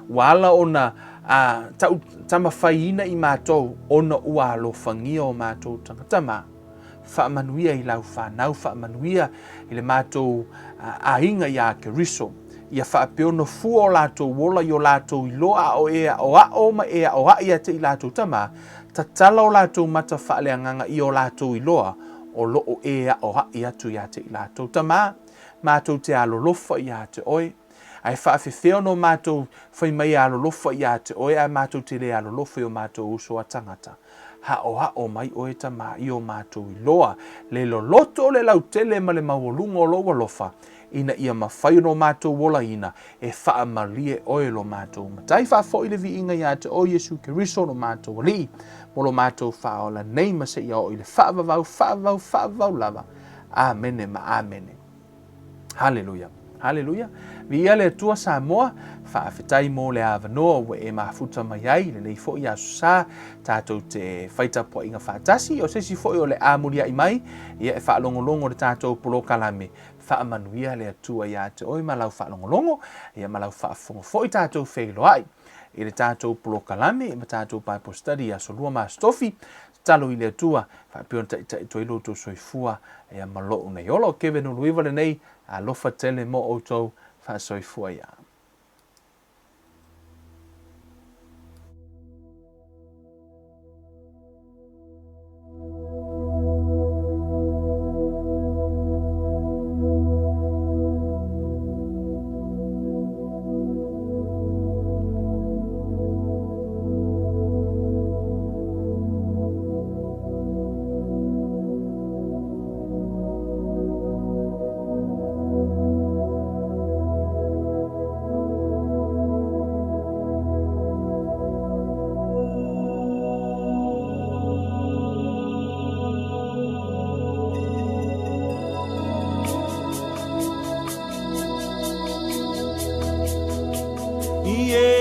Ua ala ona a tau tamafaiina i matou ona ua alofagia o matou tagata ma faamanuia i lau fanau, faamanuia i le matou aiga iā Keriso, ia faapea ona fua o latou ola i o latou iloa a o e aʻoaʻo ma e aʻoaʻi ia te i latou tama, tatala o latou mata faaleagaga i o latou iloa o lo o e aʻoaʻi atu ia te i latou tama, matou te alolofa iā te oe. Ae faafefea ona o matou fai mai e alolofa iā te oe ae matou te le alolofa i o matou uso a tagata? Haʻohaʻo mai oe Tama i o matou iloa le loloto o le lautele ma le maualuga o lou alofa, ina ia mafai ona o matou olaina e faamalie oe lo matou Matai. Faafoi le viiga iā te oe Iesu Keriso lo matou Alii, mo lo matou faaola nei ma seia oo i le faavavau, faavavau, faavavau lava. Amene ma amene. Haleluia. Haleluia. Viia le Atua Samoa, faafetai mo le avanoa ua e mafuta mai ai i lenei foi aso sa, tatou te fai tapuaiga faatasi, o se isi foi o le a muliaʻi mai, ia e faalogologo i le tatou polokalame. Faamanuia le Atua iā te oe ma lau faalogologo, ia ma lau faafofoga foi tatou feiloai i le tatou polokalame ma tatou Bible study i aso lua ma aso tofi. Tatalo i le Atua, faapea ona taitai atu ai lo outou soifua ia ma loʻu nei ola. O Kevin Uluiva lenei, alofa tele mo outou, faasoifua ia. Yeah.